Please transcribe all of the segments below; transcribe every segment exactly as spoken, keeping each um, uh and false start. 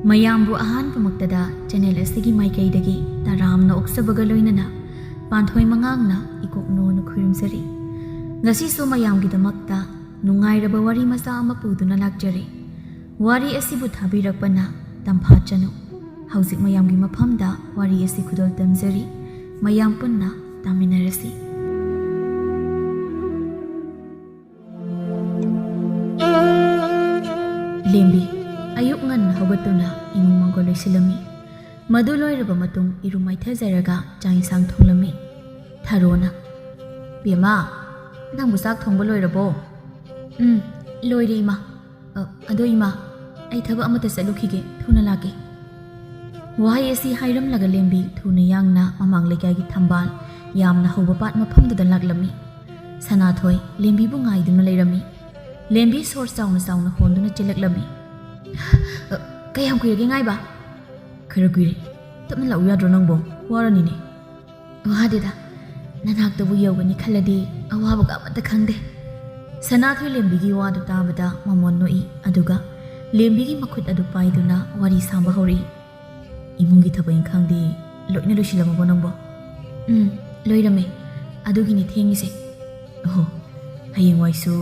ꯃꯌꯥꯝꯕꯨ ꯑꯍꯥꯟꯕꯃꯛꯇꯗ ꯆꯦꯅꯦꯜ ꯑꯁꯤꯒꯤ ꯃꯥꯏꯀꯩꯗꯒꯤ ꯇꯔꯥꯝꯅ ꯑꯣꯛꯆꯕꯒ ꯂꯣꯏꯅꯅ ꯄꯥꯟꯊꯣꯏ ꯃꯉꯥꯡꯅ ꯏꯀꯣꯛꯅꯣꯅ ꯈꯨꯔꯨꯝꯖꯔꯤ꯫ ꯉꯁꯤꯁꯨ ꯃꯌꯥꯝꯒꯤꯗꯃꯛꯇ ꯅꯨꯡꯉꯥꯏꯔꯕ ꯋꯥꯔꯤ ꯃꯆꯥ ꯑꯃ ꯄꯨꯗꯨꯅ ꯂꯥꯛꯆꯔꯤ꯫ ꯋꯥꯔꯤ ꯑꯁꯤꯕꯨ ꯊꯥꯕꯤꯔꯛꯄꯅ ꯇꯝꯐꯥ ꯆꯅꯨ꯫ ꯍꯧꯖꯤꯛ ꯃꯌꯥꯝꯒꯤ ꯃꯐꯝꯗ ꯋꯥꯔꯤ ꯑꯁꯤ ꯈꯨꯗꯣꯜ ꯇꯝꯖꯔꯤ꯫ ꯃꯌꯥꯝ ꯄꯨꯟꯅ ꯇꯥꯃꯤꯟꯅꯔꯁꯤ꯫ ꯂꯦꯝꯕꯤ ꯑꯌꯨꯛ ꯉꯟꯅ ꯍꯧꯒꯠꯇꯨꯅ ꯏꯃꯨꯡ ꯃꯪꯒꯣꯜ ꯂꯣꯏꯁꯤꯜꯂꯝꯃꯤ꯫ ꯃꯗꯨ ꯂꯣꯏꯔꯕ ꯃꯇꯨꯡ ꯏꯔꯨ ꯃꯥꯏꯊꯖꯔꯒ ꯆꯥꯛ ꯏꯟꯁꯥꯡ ꯊꯣꯡꯂꯝꯃꯤ꯫ ꯊꯔꯣꯅ, "ꯕꯦꯝꯃ, ꯅꯪꯕꯨ ꯆꯥꯛ ꯊꯣꯡꯕ ꯂꯣꯏꯔꯕꯣ?" "ꯎꯝ, ꯂꯣꯏꯔꯦ, ꯏꯃꯥ꯫ ꯑ, ꯑꯗꯣ ꯏꯃꯥ, ꯑꯩ ꯊꯕꯛ ꯑꯃꯠꯇ ꯆꯠꯂꯨꯈꯤꯒꯦ, ꯊꯨꯅ ꯂꯥꯛꯀꯦ꯫" ꯋꯥꯍꯩ ꯑꯁꯤ ꯍꯥꯏꯔꯝꯂꯒ ꯂꯦꯝꯕꯤ ꯊꯨꯅ ꯌꯥꯡꯅ ꯃꯃꯥꯡ ꯂꯩꯀꯥꯏꯒꯤ ꯊꯝꯕꯥꯜ ꯌꯥꯝꯅ ꯍꯧꯕ ꯄꯥꯠ ꯃꯐꯝꯗꯨꯗ ꯂꯥꯛꯂꯝꯃꯤ꯫ ꯁꯅꯥꯊꯣꯏ ꯂꯦꯝꯕꯤꯕꯨ ꯉꯥꯏꯗꯨꯅ ꯂꯩꯔꯝꯃꯤ꯫ ꯂꯦꯝꯕꯤ ꯁꯣꯔ ꯆꯥꯎꯅ ꯆꯥꯎꯅ ꯍꯣꯟꯗꯨꯅ ꯆꯦꯜꯂꯛꯂꯝꯃꯤ꯫ "ꯑ, ꯀꯌꯥꯝ ꯀꯨꯏꯔꯒꯦ ꯉꯥꯏꯕ?" "ꯈꯔ ꯀꯨꯏꯔꯦ꯫ ꯇꯞꯅ ꯂꯥꯛꯎ ꯌꯥꯗ꯭ꯔꯣ ꯅꯪꯕꯣ? ꯋꯥꯔꯅꯤꯅꯦ꯫" "ꯋꯥꯗꯦꯗ, ꯅꯅꯥꯛꯇꯕꯨ ꯌꯧꯒꯅꯤ ꯈꯜꯂꯗꯤ ꯑꯋꯥꯕꯒ ꯑꯃꯠꯇ ꯈꯪꯗꯦ꯫" ꯁꯅꯥꯊꯣꯏ ꯂꯦꯝꯕꯤꯒꯤ ꯋꯥꯗꯨ ꯇꯥꯕꯗ ꯃꯃꯣꯟ ꯅꯣꯛꯏ, ꯑꯗꯨꯒ ꯂꯦꯝꯕꯤꯒꯤ ꯃꯈꯨꯠ ꯑꯗꯨ ꯄꯥꯏꯗꯨꯅ ꯋꯥꯔꯤ ꯁꯥꯕ ꯍꯧꯔꯛꯏ꯫ "ꯏꯃꯨꯡꯒꯤ ꯊꯕꯛ ꯏꯪꯈꯥꯡꯗꯤ ꯂꯣꯏꯅ ꯂꯣꯏꯁꯤꯜꯂꯝꯃꯕꯣ ꯅꯪꯕꯣ?" "ꯎꯝ, ꯂꯣꯏꯔꯝꯃꯦ꯫ ꯑꯗꯨꯒꯤꯅꯤ ꯊꯦꯡꯉꯤꯁꯦ꯫" "ꯑꯣꯍꯣ, ꯍꯌꯦꯡꯋꯥꯏꯁꯨ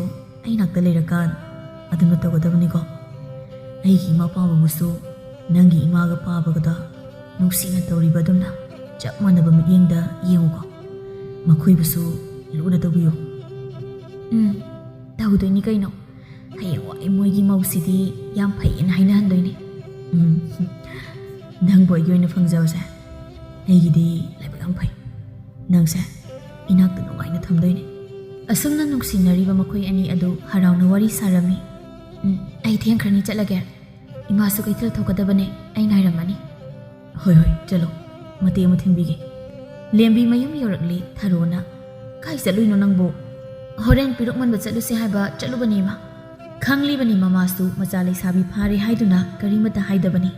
ꯑꯩ ꯅꯥꯛꯇ ꯂꯩꯔꯀꯥꯟ ꯑꯗꯨꯝꯅ ꯇꯧꯒꯗꯕꯅꯤꯀꯣ꯫ ꯑꯩꯒꯤ ꯏꯃꯥ ꯄꯥꯝꯕꯕꯨꯁꯨ ꯅꯪꯒꯤ ꯏꯃꯥꯒ ꯄꯥꯕꯒꯗ ꯅꯨꯡꯁꯤꯅ ꯇꯧꯔꯤꯕ ꯑꯗꯨꯝꯅ ꯆꯞ ꯃꯥꯟꯅꯕ ꯃꯤꯠꯌꯦꯡꯗ ꯌꯦꯡꯉꯨꯀꯣ꯫ ꯃꯈꯣꯏꯕꯨꯁꯨ ꯂꯨꯅ ꯇꯧꯕꯤꯌꯨ꯫" "ꯎꯝ, ꯇꯧꯗꯣꯏꯅꯤ ꯀꯩꯅꯣ꯫ ꯍꯌꯦꯡꯋꯥꯏ ꯃꯣꯏꯒꯤ ꯃꯧꯁꯤꯗꯤ ꯌꯥꯝ ꯐꯩꯌꯦꯅ ꯍꯥꯏꯅꯍꯟꯗꯣꯏꯅꯤ꯫" "ꯎꯝ, ꯅꯪꯕꯨ ꯑꯩꯒꯤ ꯑꯣꯏꯅ ꯐꯪꯖꯕꯁꯦ ꯑꯩꯒꯤꯗꯤ ꯂꯥꯏꯕꯛ ꯌꯥꯝ ꯐꯩ꯫ ꯅꯪꯁꯦ ꯏꯅꯥꯛꯇ ꯅꯨꯡꯉꯥꯏꯅ ꯊꯝꯗꯣꯏꯅꯤ꯫" ꯑꯁꯨꯝꯅ ꯅꯨꯡꯁꯤꯅꯔꯤꯕ ꯃꯈꯣꯏ ꯑꯅꯤ ꯑꯗꯨ ꯍꯔꯥꯎꯅ ꯋꯥꯔꯤ ꯁꯥꯔꯝꯃꯤ꯫ "ꯎꯝ, ꯑꯩ ꯊꯦꯡꯈ꯭ꯔꯅꯤ, ꯆꯠꯂꯒꯦ꯫ ꯏꯃꯥꯁꯨ ꯀꯩꯊꯦꯜ ꯊꯣꯛꯀꯗꯕꯅꯦ, ꯑꯩ ꯉꯥꯏꯔꯝꯃꯅꯤ꯫" "ꯍꯣꯏ, ꯍꯣꯏ, ꯆꯠꯂꯣ꯫ ꯃꯇꯦꯛ ꯑꯃ ꯊꯤꯟꯕꯤꯒꯦ꯫" ꯂꯦꯝꯕꯤ ꯃꯌꯨꯝ ꯌꯧꯔꯛꯂꯤ꯫ ꯊꯔꯣꯅ, "ꯀꯥꯏ ꯆꯠꯂꯨꯏꯅꯣ ꯅꯪꯕꯨ?" "ꯍꯣꯔꯦꯟ ꯄꯤꯔꯨꯛ ꯃꯟꯕ ꯆꯠꯂꯨꯁꯦ ꯍꯥꯏꯕ ꯆꯠꯂꯨꯕꯅꯤ, ꯏꯃꯥ꯫" ꯈꯪꯂꯤꯕꯅꯤ ꯃꯃꯥꯁꯨ ꯃꯆꯥ ꯂꯩꯁꯥꯕꯤ ꯐꯥꯔꯦ ꯍꯥꯏꯗꯨꯅ ꯀꯔꯤꯃꯠꯇ ꯍꯥꯏꯗꯕꯅꯤ꯫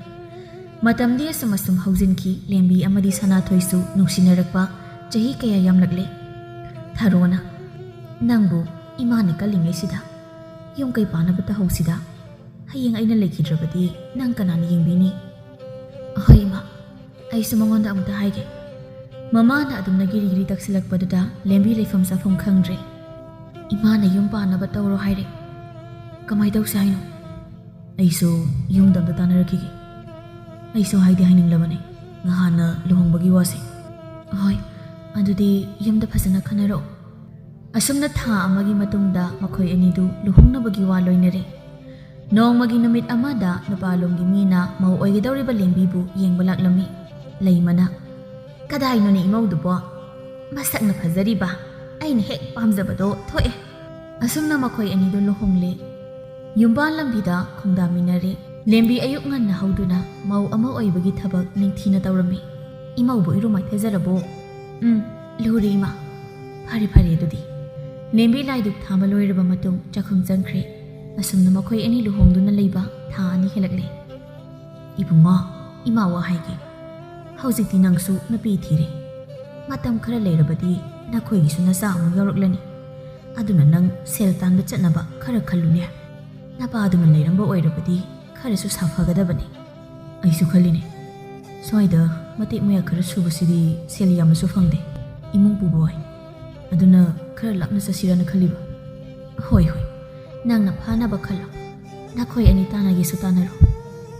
ꯃꯇꯝꯗꯤ ꯑꯁꯨꯝ ꯑꯁꯨꯝ ꯍꯧꯖꯤꯟꯈꯤ꯫ ꯂꯦꯝꯕꯤ ꯑꯃꯗꯤ ꯁꯅꯥꯊꯣꯏꯁꯨ ꯅꯨꯡꯁꯤꯅꯔꯛꯄ ꯆꯍꯤ ꯀꯌꯥ ꯌꯥꯝꯂꯛꯂꯦ? ꯊꯥꯔꯣꯅ, ꯅꯪꯕꯨ ꯏꯃꯥꯅ ꯀꯜꯂꯤꯉꯩꯁꯤꯗ ꯌꯨꯝ ꯀꯩ ꯄꯥꯟꯅꯕ ꯇꯧꯍꯧꯁꯤꯗ꯫ ꯍꯌꯦꯡ ꯑꯩꯅ ꯂꯩꯈꯤꯗ꯭ꯔꯕꯗꯤ ꯅꯪ ꯀꯅꯥꯅ ꯌꯦꯡꯕꯤꯅꯤ? ꯍꯣꯏ ꯏꯃꯥ, ꯑꯩꯁꯨ ꯃꯉꯣꯟꯗ ꯑꯃꯨꯛꯇ ꯍꯥꯏꯒꯦ꯫ ꯃꯃꯥꯅ ꯑꯗꯨꯝꯅ ꯒꯤꯔꯤ ꯒꯤꯔꯤ ꯇꯛꯁꯤꯜꯂꯛꯄꯗꯨꯗ ꯂꯦꯝꯕꯤ ꯂꯩꯐꯝ ꯆꯥꯐꯝ ꯈꯪꯗ꯭ꯔꯦ꯫ ꯏꯃꯥꯅ ꯌꯨꯝ ꯄꯥꯟꯅꯕ ꯇꯧꯔꯣ ꯍꯥꯏꯔꯦ꯫ ꯀꯃꯥꯏ ꯇꯧꯁꯦ ꯍꯥꯏꯅꯣ? ꯑꯩꯁꯨ ꯌꯨꯝꯗ ꯑꯝꯇ ꯇꯥꯟꯅꯔꯛꯈꯤꯒꯦ꯫ ꯑꯩꯁꯨ ꯍꯥꯏꯗꯤ ꯍꯥꯏꯅꯤꯡꯂꯕꯅꯦ ꯉꯍꯥꯟꯅ ꯂꯨꯍꯣꯡꯕꯒꯤ ꯋꯥꯁꯦ꯫ ꯍꯣꯏ, ꯑꯗꯨꯗꯤ ꯌꯨꯝꯗ ꯐꯖꯅ ꯈꯟꯅꯔꯛꯑꯣ꯫ ꯑꯁꯨꯝꯅ ꯊꯥ ꯑꯃꯒꯤ ꯃꯇꯨꯡꯗ ꯃꯈꯣꯏ ꯑꯅꯤꯗꯨ ꯂꯨꯍꯣꯡꯅꯕꯒꯤ ꯋꯥ ꯂꯣꯏꯅꯔꯦ꯫ ꯅꯣꯡꯃꯒꯤ ꯅꯨꯃꯤꯠ ꯑꯃꯗ ꯅꯨꯄꯥꯂꯣꯝꯒꯤ ꯃꯤꯅ ꯃꯧ ꯑꯣꯏꯒꯗꯧꯔꯤꯕ ꯂꯦꯝꯕꯤꯕꯨ ꯌꯦꯡꯕ ꯂꯥꯛꯂꯝꯃꯤ꯫ ꯂꯩꯃꯅ, "ꯀꯗꯥꯏꯅꯣꯅꯦ ꯏꯃꯧꯗꯨꯕꯣ? ꯃꯁꯛꯅ ꯐꯖꯔꯤꯕ, ꯑꯩꯅ ꯍꯦꯛ ꯄꯥꯝꯖꯕꯗꯣ ꯊꯣꯛꯑꯦ!" ꯑꯁꯨꯝꯅ ꯃꯈꯣꯏ ꯑꯅꯤꯗꯨ ꯂꯨꯍꯣꯡꯂꯦ꯫ ꯌꯨꯝꯕꯥꯟ ꯂꯝꯕꯤꯗ ꯈꯣꯡꯗꯥꯃꯤꯟꯅꯔꯦ꯫ ꯂꯦꯝꯕꯤ ꯑꯌꯨꯛ ꯉꯟꯅ ꯍꯧꯗꯨꯅ ꯃꯧ ꯑꯃ ꯑꯣꯏꯕꯒꯤ ꯊꯕꯛ ꯅꯤꯡꯊꯤꯅ ꯇꯧꯔꯝꯃꯤ꯫ "ꯏꯃꯧꯕꯨ ꯏꯔꯨ ꯃꯥꯏꯊꯖꯔꯕꯣ?" "ꯎꯝ, ꯂꯨꯔꯦ ꯏꯃꯥ꯫" "ꯐꯔꯦ ꯐꯔꯦ ꯑꯗꯨꯗꯤ꯫" ꯂꯦꯝꯕꯤ ꯂꯥꯏꯗꯨꯛ ꯊꯥꯕ ꯂꯣꯏꯔꯕ ꯃꯇꯨꯡ ꯆꯥꯛꯈꯨꯝ ꯆꯪꯈ꯭ꯔꯦ꯫ ꯑꯁꯨꯝꯅ ꯃꯈꯣꯏ ꯑꯅꯤ ꯂꯨꯍꯣꯡꯗꯨꯅ ꯂꯩꯕ ꯊꯥ ꯑꯅꯤ ꯍꯦꯜꯂꯛꯂꯦ꯫ "ꯏꯕꯨꯡꯉꯣ, ꯏꯃꯥ ꯋꯥ ꯍꯥꯏꯒꯦ꯫ ꯍꯧꯖꯤꯛꯇꯤ ꯅꯪꯁꯨ ꯅꯨꯄꯤ ꯊꯤꯔꯦ꯫ ꯃꯇꯝ ꯈꯔ ꯂꯩꯔꯕꯗꯤ ꯅꯈꯣꯏꯒꯤꯁꯨ ꯅꯆꯥ ꯑꯃꯨꯛ ꯌꯥꯎꯔꯛꯂꯅꯤ꯫ ꯑꯗꯨꯅ ꯅꯪ ꯁꯦꯜ ꯇꯥꯟꯕ ꯆꯠꯅꯕ ꯈꯔ ꯈꯜꯂꯨꯅꯦ꯫ ꯅꯄꯥꯗꯨꯅ ꯂꯩꯔꯝꯕ ꯑꯣꯏꯔꯕꯗꯤ ꯈꯔꯁꯨ ꯁꯥꯐꯒꯗꯕꯅꯤ꯫" "ꯑꯩꯁꯨ ꯈꯜꯂꯤꯅꯦ꯫ ꯁ꯭ꯋꯥꯏꯗ ꯃꯇꯦꯛ ꯃꯌꯥ ꯈꯔ ꯁꯨꯕꯁꯤꯗꯤ ꯁꯦꯜ ꯌꯥꯝꯅꯁꯨ ꯐꯪꯗꯦ꯫ ꯏꯃꯨꯡ ꯄꯨꯕ ꯋꯥꯏ꯫ ꯑꯗꯨꯅ ꯈꯔ ꯂꯥꯞꯅ ꯆꯠꯁꯤꯔꯅ ꯈꯜꯂꯤꯕ꯫" "ꯍꯣꯏ, ꯍꯣꯏ꯫ ꯅꯪꯅ ꯐꯥꯅꯕ ꯈꯜꯂꯣ꯫ ꯅꯈꯣꯏ ꯑꯅꯤ ꯇꯥꯟꯅꯒꯦꯁꯨ ꯇꯥꯟꯅꯔꯣ꯫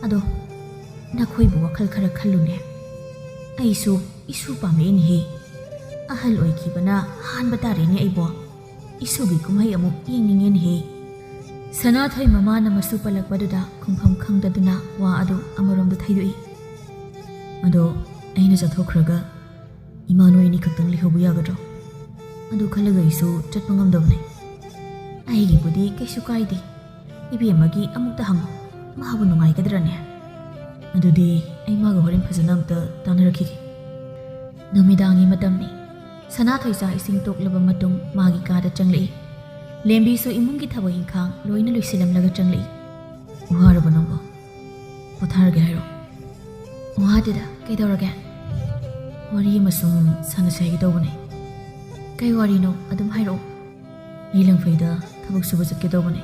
ꯑꯗꯣ ꯅꯈꯣꯏꯕꯨ ꯋꯥꯈꯜ ꯈꯔ ꯈꯜꯂꯨꯅꯦ꯫ ꯑꯩꯁꯨ ꯏꯁꯨ ꯄꯥꯝꯃꯛꯏꯅꯦꯍꯦ꯫ ꯑꯍꯜ ꯑꯣꯏꯈꯤꯕꯅ ꯍꯥꯟꯕ ꯇꯥꯔꯦꯅꯦ ꯑꯩꯕꯣ꯫ ꯏꯁꯨꯒꯤ ꯀꯨꯝꯍꯩ ꯑꯃꯨꯛ ꯌꯦꯡꯅꯤꯡꯉꯦꯅꯦꯍꯦ꯫" ꯁꯅꯥꯊꯣꯏ ꯃꯃꯥꯅ ꯃꯁꯨ ꯄꯜꯂꯛꯄꯗꯨꯗ ꯈꯨꯝꯐꯝ ꯈꯪꯗꯗꯨꯅ ꯋꯥ ꯑꯗꯨ ꯑꯃꯔꯣꯝꯗ ꯊꯩꯗꯣꯛꯏ꯫ "ꯑꯗꯣ ꯑꯩꯅ ꯆꯠꯊꯣꯛꯈ꯭ꯔꯒ ꯏꯃꯥ ꯅꯣꯏ ꯑꯅꯤ ꯈꯛꯇꯪ ꯂꯩꯍꯧꯕ ꯌꯥꯒꯗ꯭ꯔꯣ? ꯑꯗꯨ ꯈꯜꯂꯒ ꯑꯩꯁꯨ ꯆꯠꯄ ꯉꯝꯗꯕꯅꯦ꯫" "ꯑꯩꯒꯤꯕꯨꯗꯤ ꯀꯩꯁꯨ ꯀꯥꯏꯗꯦ꯫ ꯏꯕꯦꯝꯃꯒꯤ ꯑꯃꯨꯛꯇ ꯍꯪꯉꯨ, ꯃꯥꯕꯨ ꯅꯨꯡꯉꯥꯏꯒꯗ꯭ꯔꯅꯦ?" "ꯑꯗꯨꯗꯤ ꯑꯩ ꯃꯥꯒ ꯍꯣꯔꯦꯟ ꯐꯖꯅ ꯑꯝꯇ ꯇꯥꯟꯅꯔꯛꯈꯤꯒꯦ꯫" ꯅꯨꯃꯤꯗꯥꯡꯒꯤ ꯃꯇꯝꯅꯤ꯫ ꯁꯅꯥꯊꯣꯏ ꯆꯥꯛ ꯏꯁꯤꯡ ꯇꯣꯛꯂꯕ ꯃꯇꯨꯡ ꯃꯥꯒꯤ ꯀꯥꯗ ꯆꯪꯂꯛꯏ꯫ ꯂꯦꯝꯕꯤꯁꯨ ꯏꯃꯨꯡꯒꯤ ꯊꯕꯛ ꯏꯪꯈꯥꯡ ꯂꯣꯏꯅ ꯂꯣꯏꯁꯤꯜꯂꯝꯂꯒ ꯆꯪꯂꯛꯏ꯫ "ꯋꯥꯔꯕ ꯅꯪꯕꯣ? ꯄꯣꯊꯥꯔꯒꯦ ꯍꯥꯏꯔꯣ?" "ꯋꯥꯗꯦꯗ, ꯀꯩꯗꯧꯔꯒꯦ?" ꯋꯥꯔꯤ ꯑꯃ ꯁꯨꯝ ꯁꯥꯟꯅꯁꯦ ꯍꯥꯏꯒꯦ ꯇꯧꯕꯅꯦ꯫ ꯀꯩ ꯋꯥꯔꯤꯅꯣ? ꯑꯗꯨꯝ ꯍꯥꯏꯔꯛꯑꯣ꯫ ꯑꯩ ꯂꯪꯐꯩꯗ ꯊꯕꯛ ꯁꯨꯕ ꯆꯠꯀꯦ ꯇꯧꯕꯅꯦ꯫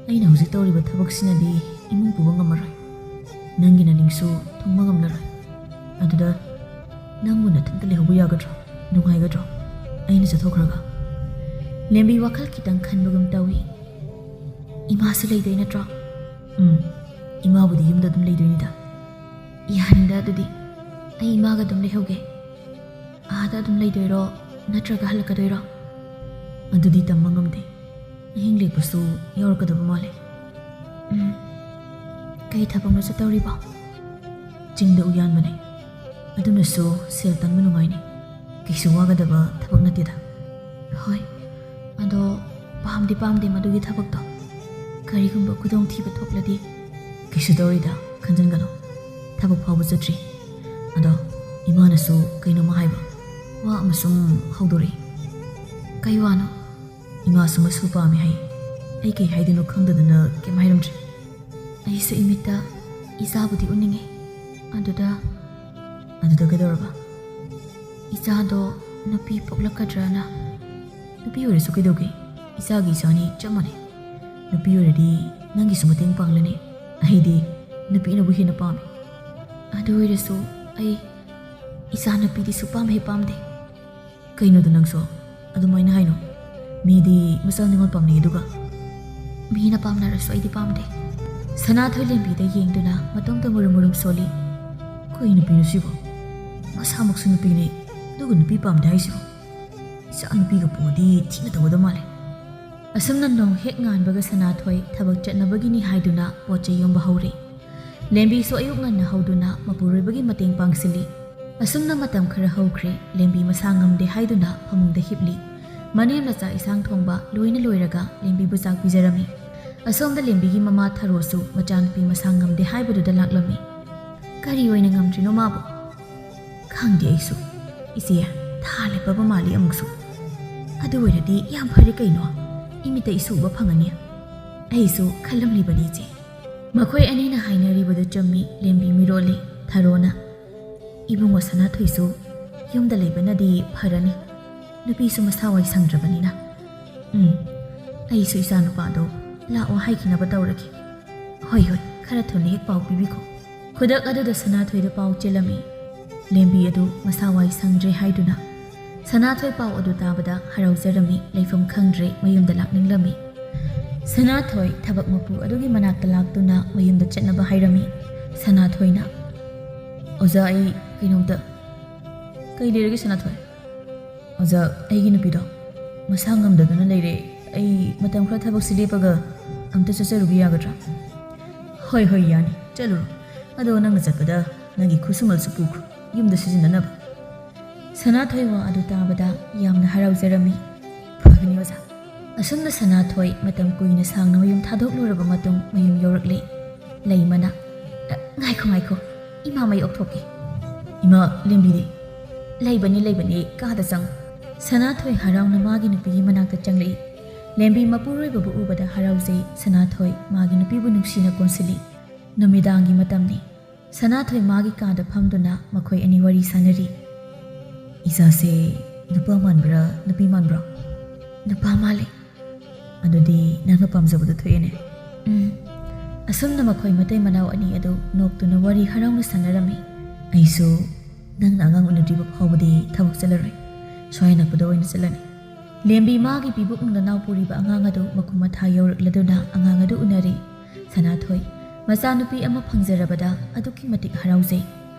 ꯑꯩꯅ ꯍꯧꯖꯤꯛ ꯇꯧꯔꯤꯕ ꯊꯕꯛꯁꯤꯅꯗꯤ ꯏꯃꯨꯡ ꯄꯨꯕ ꯉꯝꯃꯔꯣꯏ꯫ ꯅꯪꯒꯤ ꯅꯅꯤꯡꯁꯨ ꯊꯨꯡꯕ ꯉꯝꯂꯔꯣꯏ꯫ ꯑꯗꯨꯗ ꯅꯪꯕꯨ ꯅꯊꯟꯇ ꯂꯩꯍꯧꯕ ꯌꯥꯒꯗ꯭ꯔꯣ? ꯅꯨꯡꯉꯥꯏꯒꯗ꯭ꯔꯣ? ꯑꯩꯅ ꯆꯠꯊꯣꯛꯈ꯭ꯔꯒ꯫ ꯂꯦꯝꯕꯤ ꯋꯥꯈꯜ ꯈꯤꯇꯪ ꯈꯟꯕꯒꯨꯝ ꯇꯧꯏ꯫ ꯏꯃꯥꯁꯨ ꯂꯩꯗꯣꯏ ꯅꯠꯇ꯭ꯔꯣ? ꯎꯝ, ꯏꯃꯥꯕꯨꯗꯤ ꯌꯨꯝꯗ ꯑꯗꯨꯝ ꯂꯩꯗꯣꯏꯅꯤꯗ꯫ ꯌꯥꯅꯤꯗ ꯑꯗꯨꯗꯤ꯫ ꯑꯩ ꯏꯃꯥꯒ ꯑꯗꯨꯝ ꯂꯩꯍꯧꯒꯦ꯫ ꯑꯥꯗ ꯑꯗꯨꯝ ꯂꯩꯗꯣꯏꯔꯣ? ꯅꯠꯇ꯭ꯔꯒ ꯍꯜꯂꯛꯀꯗꯣꯏꯔꯣ? ꯑꯗꯨꯗꯤ ꯇꯝꯕ ꯉꯝꯗꯦ꯫ ꯑꯍꯤꯡ ꯂꯦꯛꯄꯁꯨ ꯌꯥꯎꯔꯛꯀꯗꯕ ꯃꯥꯜꯂꯦ꯫ ꯎꯝ꯫ ꯀꯩ ꯊꯕꯛꯅꯣ ꯆꯠꯇꯧꯔꯤꯕꯣ? ꯆꯤꯡꯗ ꯎꯌꯥꯟꯕꯅꯦ꯫ ꯑꯗꯨꯅꯁꯨ ꯁꯦꯜ ꯇꯥꯟꯕ ꯅꯨꯡꯉꯥꯏꯅꯤ꯫ ꯀꯩꯁꯨ ꯋꯥꯒꯗꯕ ꯊꯕꯛ ꯅꯠꯇꯦꯗ꯫ ꯍꯣꯏ꯫ ꯑꯗꯣ ꯄꯥꯝꯗꯤ ꯄꯥꯝꯗꯦ ꯃꯗꯨꯒꯤ ꯊꯕꯛꯇꯣ꯫ ꯀꯔꯤꯒꯨꯝꯕ ꯈꯨꯗꯣꯡꯊꯤꯕ ꯊꯣꯛꯂꯗꯤ? ꯀꯩꯁꯨ ꯇꯧꯔꯣꯏꯗ, ꯈꯟꯖꯟꯒꯅꯨ꯫ ꯊꯕꯛ ꯐꯥꯎꯕ ꯆꯠꯇ꯭ꯔꯤ꯫ ꯑꯗꯣ ꯏꯃꯥꯅꯁꯨ ꯀꯩꯅꯣꯝꯃ ꯍꯥꯏꯕ, ꯋꯥ ꯑꯃꯁꯨꯝ ꯍꯧꯗꯣꯔꯛꯏ꯫ ꯀꯩ ꯋꯥꯅꯣ? ꯏꯃꯥꯁꯨ ꯃꯁꯨ ꯄꯥꯝꯃꯦ ꯍꯥꯏ꯫ ꯑꯩ ꯀꯩ ꯍꯥꯏꯗꯣꯏꯅꯣ ꯈꯪꯗꯗꯅ ꯀꯩꯝ ꯍꯥꯏꯔꯝꯗ꯭ꯔꯦ꯫ ꯑꯩꯁꯨ ꯏꯃꯤꯠꯇ ꯏꯆꯥꯕꯨꯗꯤ ꯎꯅꯤꯡꯉꯤ꯫ ꯑꯗꯨꯗ ꯑꯗꯨꯗ ꯀꯩꯗꯧꯔꯕ? ꯏꯆꯥꯗꯣ ꯅꯨꯄꯤ ꯄꯣꯛꯂꯛꯀꯗ꯭ꯔꯅ꯫ ꯅꯨꯄꯤ ꯑꯣꯏꯔꯁꯨ ꯀꯩꯗꯧꯒꯦ? ꯏꯆꯥꯒꯤ ꯏꯆꯥꯅꯤ, ꯆꯞ ꯃꯥꯟꯅꯩ꯫ ꯅꯨꯄꯤ ꯑꯣꯏꯔꯗꯤ ꯅꯪꯒꯤꯁꯨ ꯃꯇꯦꯡ ꯄꯥꯡꯂꯅꯤ꯫ ꯑꯩꯗꯤ ꯅꯨꯄꯤꯅꯕꯨ ꯍꯦꯟꯅ ꯄꯥꯝꯃꯤ꯫ ꯑꯗꯨ ꯑꯣꯏꯔꯁꯨ ꯑꯩ ꯏꯆꯥ ꯅꯨꯄꯤꯗꯤ ꯁꯨꯄꯥꯝ ꯍꯦꯛ ꯄꯥꯝꯗꯦ꯫ ꯀꯩꯅꯣꯗ ꯅꯪꯁꯨ ꯑꯗꯨꯃꯥꯏꯅ ꯍꯥꯏꯅꯣ? ꯃꯤꯗꯤ ꯃꯆꯥ ꯅꯤꯉꯣꯜ ꯄꯥꯝꯅꯩ ꯑꯗꯨꯒ꯫ ꯃꯤꯅ ꯄꯥꯝꯅꯔꯁꯨ ꯑꯩꯗꯤ ꯄꯥꯝꯗꯦ꯫ ꯁꯅꯥꯊꯣꯏ ꯂꯦꯝꯕꯤꯗ ꯌꯦꯡꯗꯨꯅ ꯃꯇꯣꯝꯇ ꯃꯨꯔꯨꯝ ꯃꯨꯔꯨꯝ ꯁꯣꯜꯂꯤ꯫ ꯀꯩ ꯅꯨꯄꯤꯅꯣ ꯁꯤꯕꯣ? ꯃꯁꯥꯃꯛꯁꯨ ꯅꯨꯄꯤꯅꯦ, ꯑꯗꯨꯒ ꯅꯨꯄꯤ ꯄꯥꯝꯗꯦ ꯍꯥꯏꯁꯤꯕꯣ? ꯏꯆꯥ ꯅꯨꯄꯤꯒ ꯄꯣꯛꯑꯗꯤ ꯊꯤꯅ ꯇꯧꯒꯗꯕ ꯃꯥꯜꯂꯦ꯫ ꯑꯁꯨꯝꯅ ꯅꯣꯡ ꯍꯦꯛ ꯉꯥꯟꯕꯒ ꯁꯅꯥꯊꯣꯏ ꯊꯕꯛ ꯆꯠꯅꯕꯒꯤꯅꯤ ꯍꯥꯏꯗꯨꯅ ꯄꯣꯠ ꯆꯩ ꯌꯣꯝꯕ ꯍꯧꯔꯦ꯫ ꯂꯦꯝꯕꯤꯁꯨ ꯑꯌꯨꯛ ꯉꯟꯅ ꯍꯧꯗꯨꯅ ꯃꯄꯨꯔꯣꯏꯕꯒꯤ ꯃꯇꯦꯡ ꯄꯥꯡꯁꯤꯜꯂꯤ꯫ ꯑꯁꯨꯝꯅ ꯃꯇꯝ ꯈꯔ ꯍꯧꯈ꯭ꯔꯦ꯫ ꯂꯦꯝꯕꯤ ꯃꯁꯥ ꯉꯝꯗꯦ ꯍꯥꯏꯗꯨꯅ ꯐꯃꯨꯡꯗ ꯍꯤꯞꯂꯤ꯫ ꯃꯅꯦꯝꯅ ꯆꯥꯛ ꯏꯟꯁꯥꯡ ꯊꯣꯡꯕ ꯂꯣꯏꯅ ꯂꯣꯏꯔꯒ ꯂꯦꯝꯕꯤꯕꯨ ꯆꯥꯛ ꯄꯤꯖꯔꯝꯃꯤ꯫ ꯑꯁꯣꯝꯗ ꯂꯦꯝꯕꯤꯒꯤ ꯃꯃꯥ ꯊꯔꯣꯁꯨ ꯃꯆꯥꯅꯨꯄꯤ ꯃꯁꯥ ꯉꯝꯗꯦ ꯍꯥꯏꯕꯗꯨꯗ ꯂꯥꯛꯂꯝꯃꯤ꯫ ꯀꯔꯤ ꯑꯣꯏꯅ ꯉꯝꯗ꯭ꯔꯤꯅꯣ ꯃꯥꯕꯨ? ꯈꯪꯗꯦ ꯑꯩꯁꯨ꯫ ꯏꯆꯦ, ꯊꯥ ꯂꯦꯞꯄꯕ ꯃꯥꯜꯂꯤ ꯑꯃꯨꯛꯁꯨ꯫ ꯑꯗꯨ ꯑꯣꯏꯔꯗꯤ ꯌꯥꯝ ꯐꯔꯦ ꯀꯩꯅꯣ, ꯏꯃꯤꯠꯇ ꯏꯁꯨ ꯎꯕ ꯐꯪꯉꯅꯤ꯫ ꯑꯩꯁꯨ ꯈꯜꯂꯝꯂꯤꯕꯅꯤ ꯏꯆꯦ꯫ ꯃꯈꯣꯏ ꯑꯅꯤꯅ ꯍꯥꯏꯅꯔꯤꯕꯗꯨ ꯆꯨꯝꯃꯤ꯫ ꯂꯦꯝꯕꯤ ꯃꯤꯔꯣꯜꯂꯤ꯫ ꯊꯔꯣꯅ, "ꯏꯕꯨꯡꯉꯣ ꯁꯅꯥꯊꯣꯏꯁꯨ ꯌꯨꯝꯗ ꯂꯩꯕꯅꯗꯤ ꯐꯔꯅꯤ, ꯅꯨꯄꯤꯁꯨ ꯃꯁꯥ ꯋꯥꯏ ꯁꯪꯗ꯭ꯔꯕꯅꯤꯅ꯫ ꯎꯝ, ꯑꯩꯁꯨ ꯏꯆꯥꯅꯨꯄꯥꯗꯣ ꯂꯥꯛꯑꯣ ꯍꯥꯏꯈꯤꯅꯕ ꯇꯧꯔꯒꯦ꯫ ꯍꯣꯏ, ꯍꯣꯏ, ꯈꯔ ꯊꯨꯅ ꯍꯦꯛ ꯄꯥꯎ ꯄꯤꯕꯤꯈꯣ꯫" ꯈꯨꯗꯛ ꯑꯗꯨꯗ ꯁꯅꯥꯊꯣꯏꯗ ꯄꯥꯎ ꯆꯦꯜꯂꯝꯃꯤ꯫ ꯂꯦꯝꯕꯤ ꯑꯗꯨ ꯃꯁꯥ ꯋꯥꯏ ꯁꯪꯗ꯭ꯔꯦ ꯍꯥꯏꯗꯨꯅ ꯁꯅꯥꯊꯣꯏ ꯄꯥꯎ ꯑꯗꯨ ꯇꯥꯕꯗ ꯍꯔꯥꯎꯖꯔꯝꯃꯤ, ꯂꯩꯐꯝ ꯈꯪꯗ꯭ꯔꯦ, ꯃꯌꯨꯝꯗ ꯂꯥꯛꯅꯤꯡꯂꯝꯃꯤ꯫ ꯁꯅꯥꯊꯣꯏ ꯊꯕꯛ ꯃꯄꯨ ꯑꯗꯨꯒꯤ ꯃꯅꯥꯛꯇ ꯂꯥꯛꯇꯨꯅ ꯃꯌꯨꯝꯗ ꯆꯠꯅꯕ ꯍꯥꯏꯔꯝꯃꯤ꯫ ꯁꯅꯥꯊꯣꯏꯅ, "ꯑꯣꯖꯥ, ꯑꯩ ꯀꯩꯅꯣꯝꯇ"꯫ "ꯀꯩ ꯂꯩꯔꯒꯦ ꯁꯅꯥꯊꯣꯏ?" "ꯑꯣꯖꯥ, ꯑꯩꯒꯤ ꯅꯨꯄꯤꯗꯣ ꯃꯁꯥ ꯉꯝꯗꯗꯨꯅ ꯂꯩꯔꯦ꯫ ꯑꯩ ꯃꯇꯝ ꯈꯔ ꯊꯕꯛꯁꯤ ꯂꯦꯞꯄꯒ ꯑꯝꯇ ꯆꯠꯆꯔꯨꯕ ꯌꯥꯒꯗ꯭ꯔꯥ?" "ꯍꯣꯏ, ꯍꯣꯏ, ꯌꯥꯅꯤ, ꯆꯠꯂꯨꯔꯣ꯫ ꯑꯗꯣ ꯅꯪꯅ ꯆꯠꯄꯗ ꯅꯪꯒꯤ ꯈꯨꯠꯁꯨꯃꯜꯁꯨ ꯄꯨꯈ꯭ꯔꯣ, ꯌꯨꯝꯗ ꯁꯤꯖꯤꯟꯅꯅꯕ꯫" ꯁꯅꯥꯊꯣꯏ ꯋꯥ ꯑꯗꯨ ꯇꯥꯕꯗ ꯌꯥꯝꯅ ꯍꯔꯥꯎꯖꯔꯝꯃꯤ꯫ "ꯐꯒꯅꯤ ꯑꯣꯖꯥ꯫" ꯑꯁꯨꯝꯅ ꯁꯅꯥꯊꯣꯏ ꯃꯇꯝ ꯀꯨꯏꯅ ꯁꯥꯡꯅ ꯃꯌꯨꯝ ꯊꯥꯗꯣꯛꯂꯨꯔꯕ ꯃꯇꯨꯡ ꯃꯌꯨꯝ ꯌꯧꯔꯛꯂꯦ꯫ ꯂꯩꯃꯅ, "ꯑ, ꯉꯥꯏꯈꯣ, ꯉꯥꯏꯈꯣ, ꯏꯃꯥ ꯃꯩ ꯑꯣꯛꯊꯣꯛꯀꯦ꯫" "ꯏꯃꯥ, ꯂꯦꯝꯕꯤꯗꯤ?" "ꯂꯩꯕꯅꯤ, ꯂꯩꯕꯅꯤ, ꯀꯥꯗ ꯆꯪꯉꯨ꯫" ꯁꯅꯥꯊꯣꯏ ꯍꯔꯥꯎꯅ ꯃꯥꯒꯤ ꯅꯨꯄꯤꯒꯤ ꯃꯅꯥꯛꯇ ꯆꯪꯂꯛꯏ꯫ ꯂꯦꯝꯕꯤ ꯃꯄꯨꯔꯣꯏꯕꯕꯨ ꯎꯕꯗ ꯍꯔꯥꯎꯖꯩ꯫ ꯁꯅꯥꯊꯣꯏ ꯃꯥꯒꯤ ꯅꯨꯄꯤꯕꯨ ꯅꯨꯡꯁꯤꯅ ꯀꯣꯟꯁꯤꯜꯂꯤ꯫ ꯅꯨꯃꯤꯗꯥꯡꯒꯤ ꯃꯇꯝꯅꯤ꯫ ꯁꯅꯥꯊꯣꯏ ꯃꯥꯒꯤ ꯀꯥꯗ ꯐꯝꯗꯨꯅ ꯃꯈꯣꯏ ꯑꯅꯤ ꯋꯥꯔꯤ ꯁꯥꯟꯅꯔꯤ꯫ "ꯏꯆꯥꯁꯦ ꯅꯨꯄꯥ ꯃꯥꯟꯕ꯭ꯔꯥ, ꯅꯨꯄꯤ ꯃꯥꯟꯕ꯭ꯔꯣ?" "ꯅꯨꯄꯥ ꯃꯥꯜꯂꯦ꯫" "ꯑꯗꯨꯗꯤ ꯅꯪꯅ ꯄꯥꯝꯖꯕꯗꯨ ꯊꯣꯛꯑꯦꯅꯦ꯫" "ꯎꯝ꯫" ꯑꯁꯨꯝꯅ ꯃꯈꯣꯏ ꯃꯇꯩ ꯃꯅꯥꯎ ꯑꯅꯤ ꯑꯗꯨ ꯅꯣꯛꯇꯨꯅ ꯋꯥꯔꯤ ꯍꯔꯥꯎꯅ ꯁꯥꯟꯅꯔꯝꯃꯤ꯫ "ꯑꯩꯁꯨ ꯅꯪꯅ ꯑꯉꯥꯡ ꯎꯅꯗ꯭ꯔꯤꯕ ꯐꯥꯎꯕꯗꯤ ꯊꯕꯛ ꯆꯠꯂꯔꯣꯏ꯫ ꯁ꯭ꯋꯥꯏ ꯑꯅꯛꯄꯗ ꯑꯣꯏꯅ ꯆꯠꯂꯅꯤ꯫" ꯂꯦꯝꯕꯤ ꯃꯥꯒꯤ ꯄꯤꯕꯨꯛꯅꯨꯡꯗ ꯅꯥꯎ ꯄꯨꯔꯤꯕ ꯑꯉꯥꯡ ꯑꯗꯨ ꯃꯈꯨꯝ ꯃꯊꯥ ꯌꯧꯔꯛꯂꯗꯨꯅ ꯑꯉꯥꯡ ꯑꯗꯨ ꯎꯅꯔꯤ꯫ ꯁꯅꯥꯊꯣꯏ, ꯃꯆꯥꯅꯨꯄꯤ ꯑꯃ ꯐꯪꯖꯔꯕꯗ ꯑꯗꯨꯛꯀꯤ ꯃꯇꯤꯛ ꯍꯔꯥꯎꯖꯩ꯫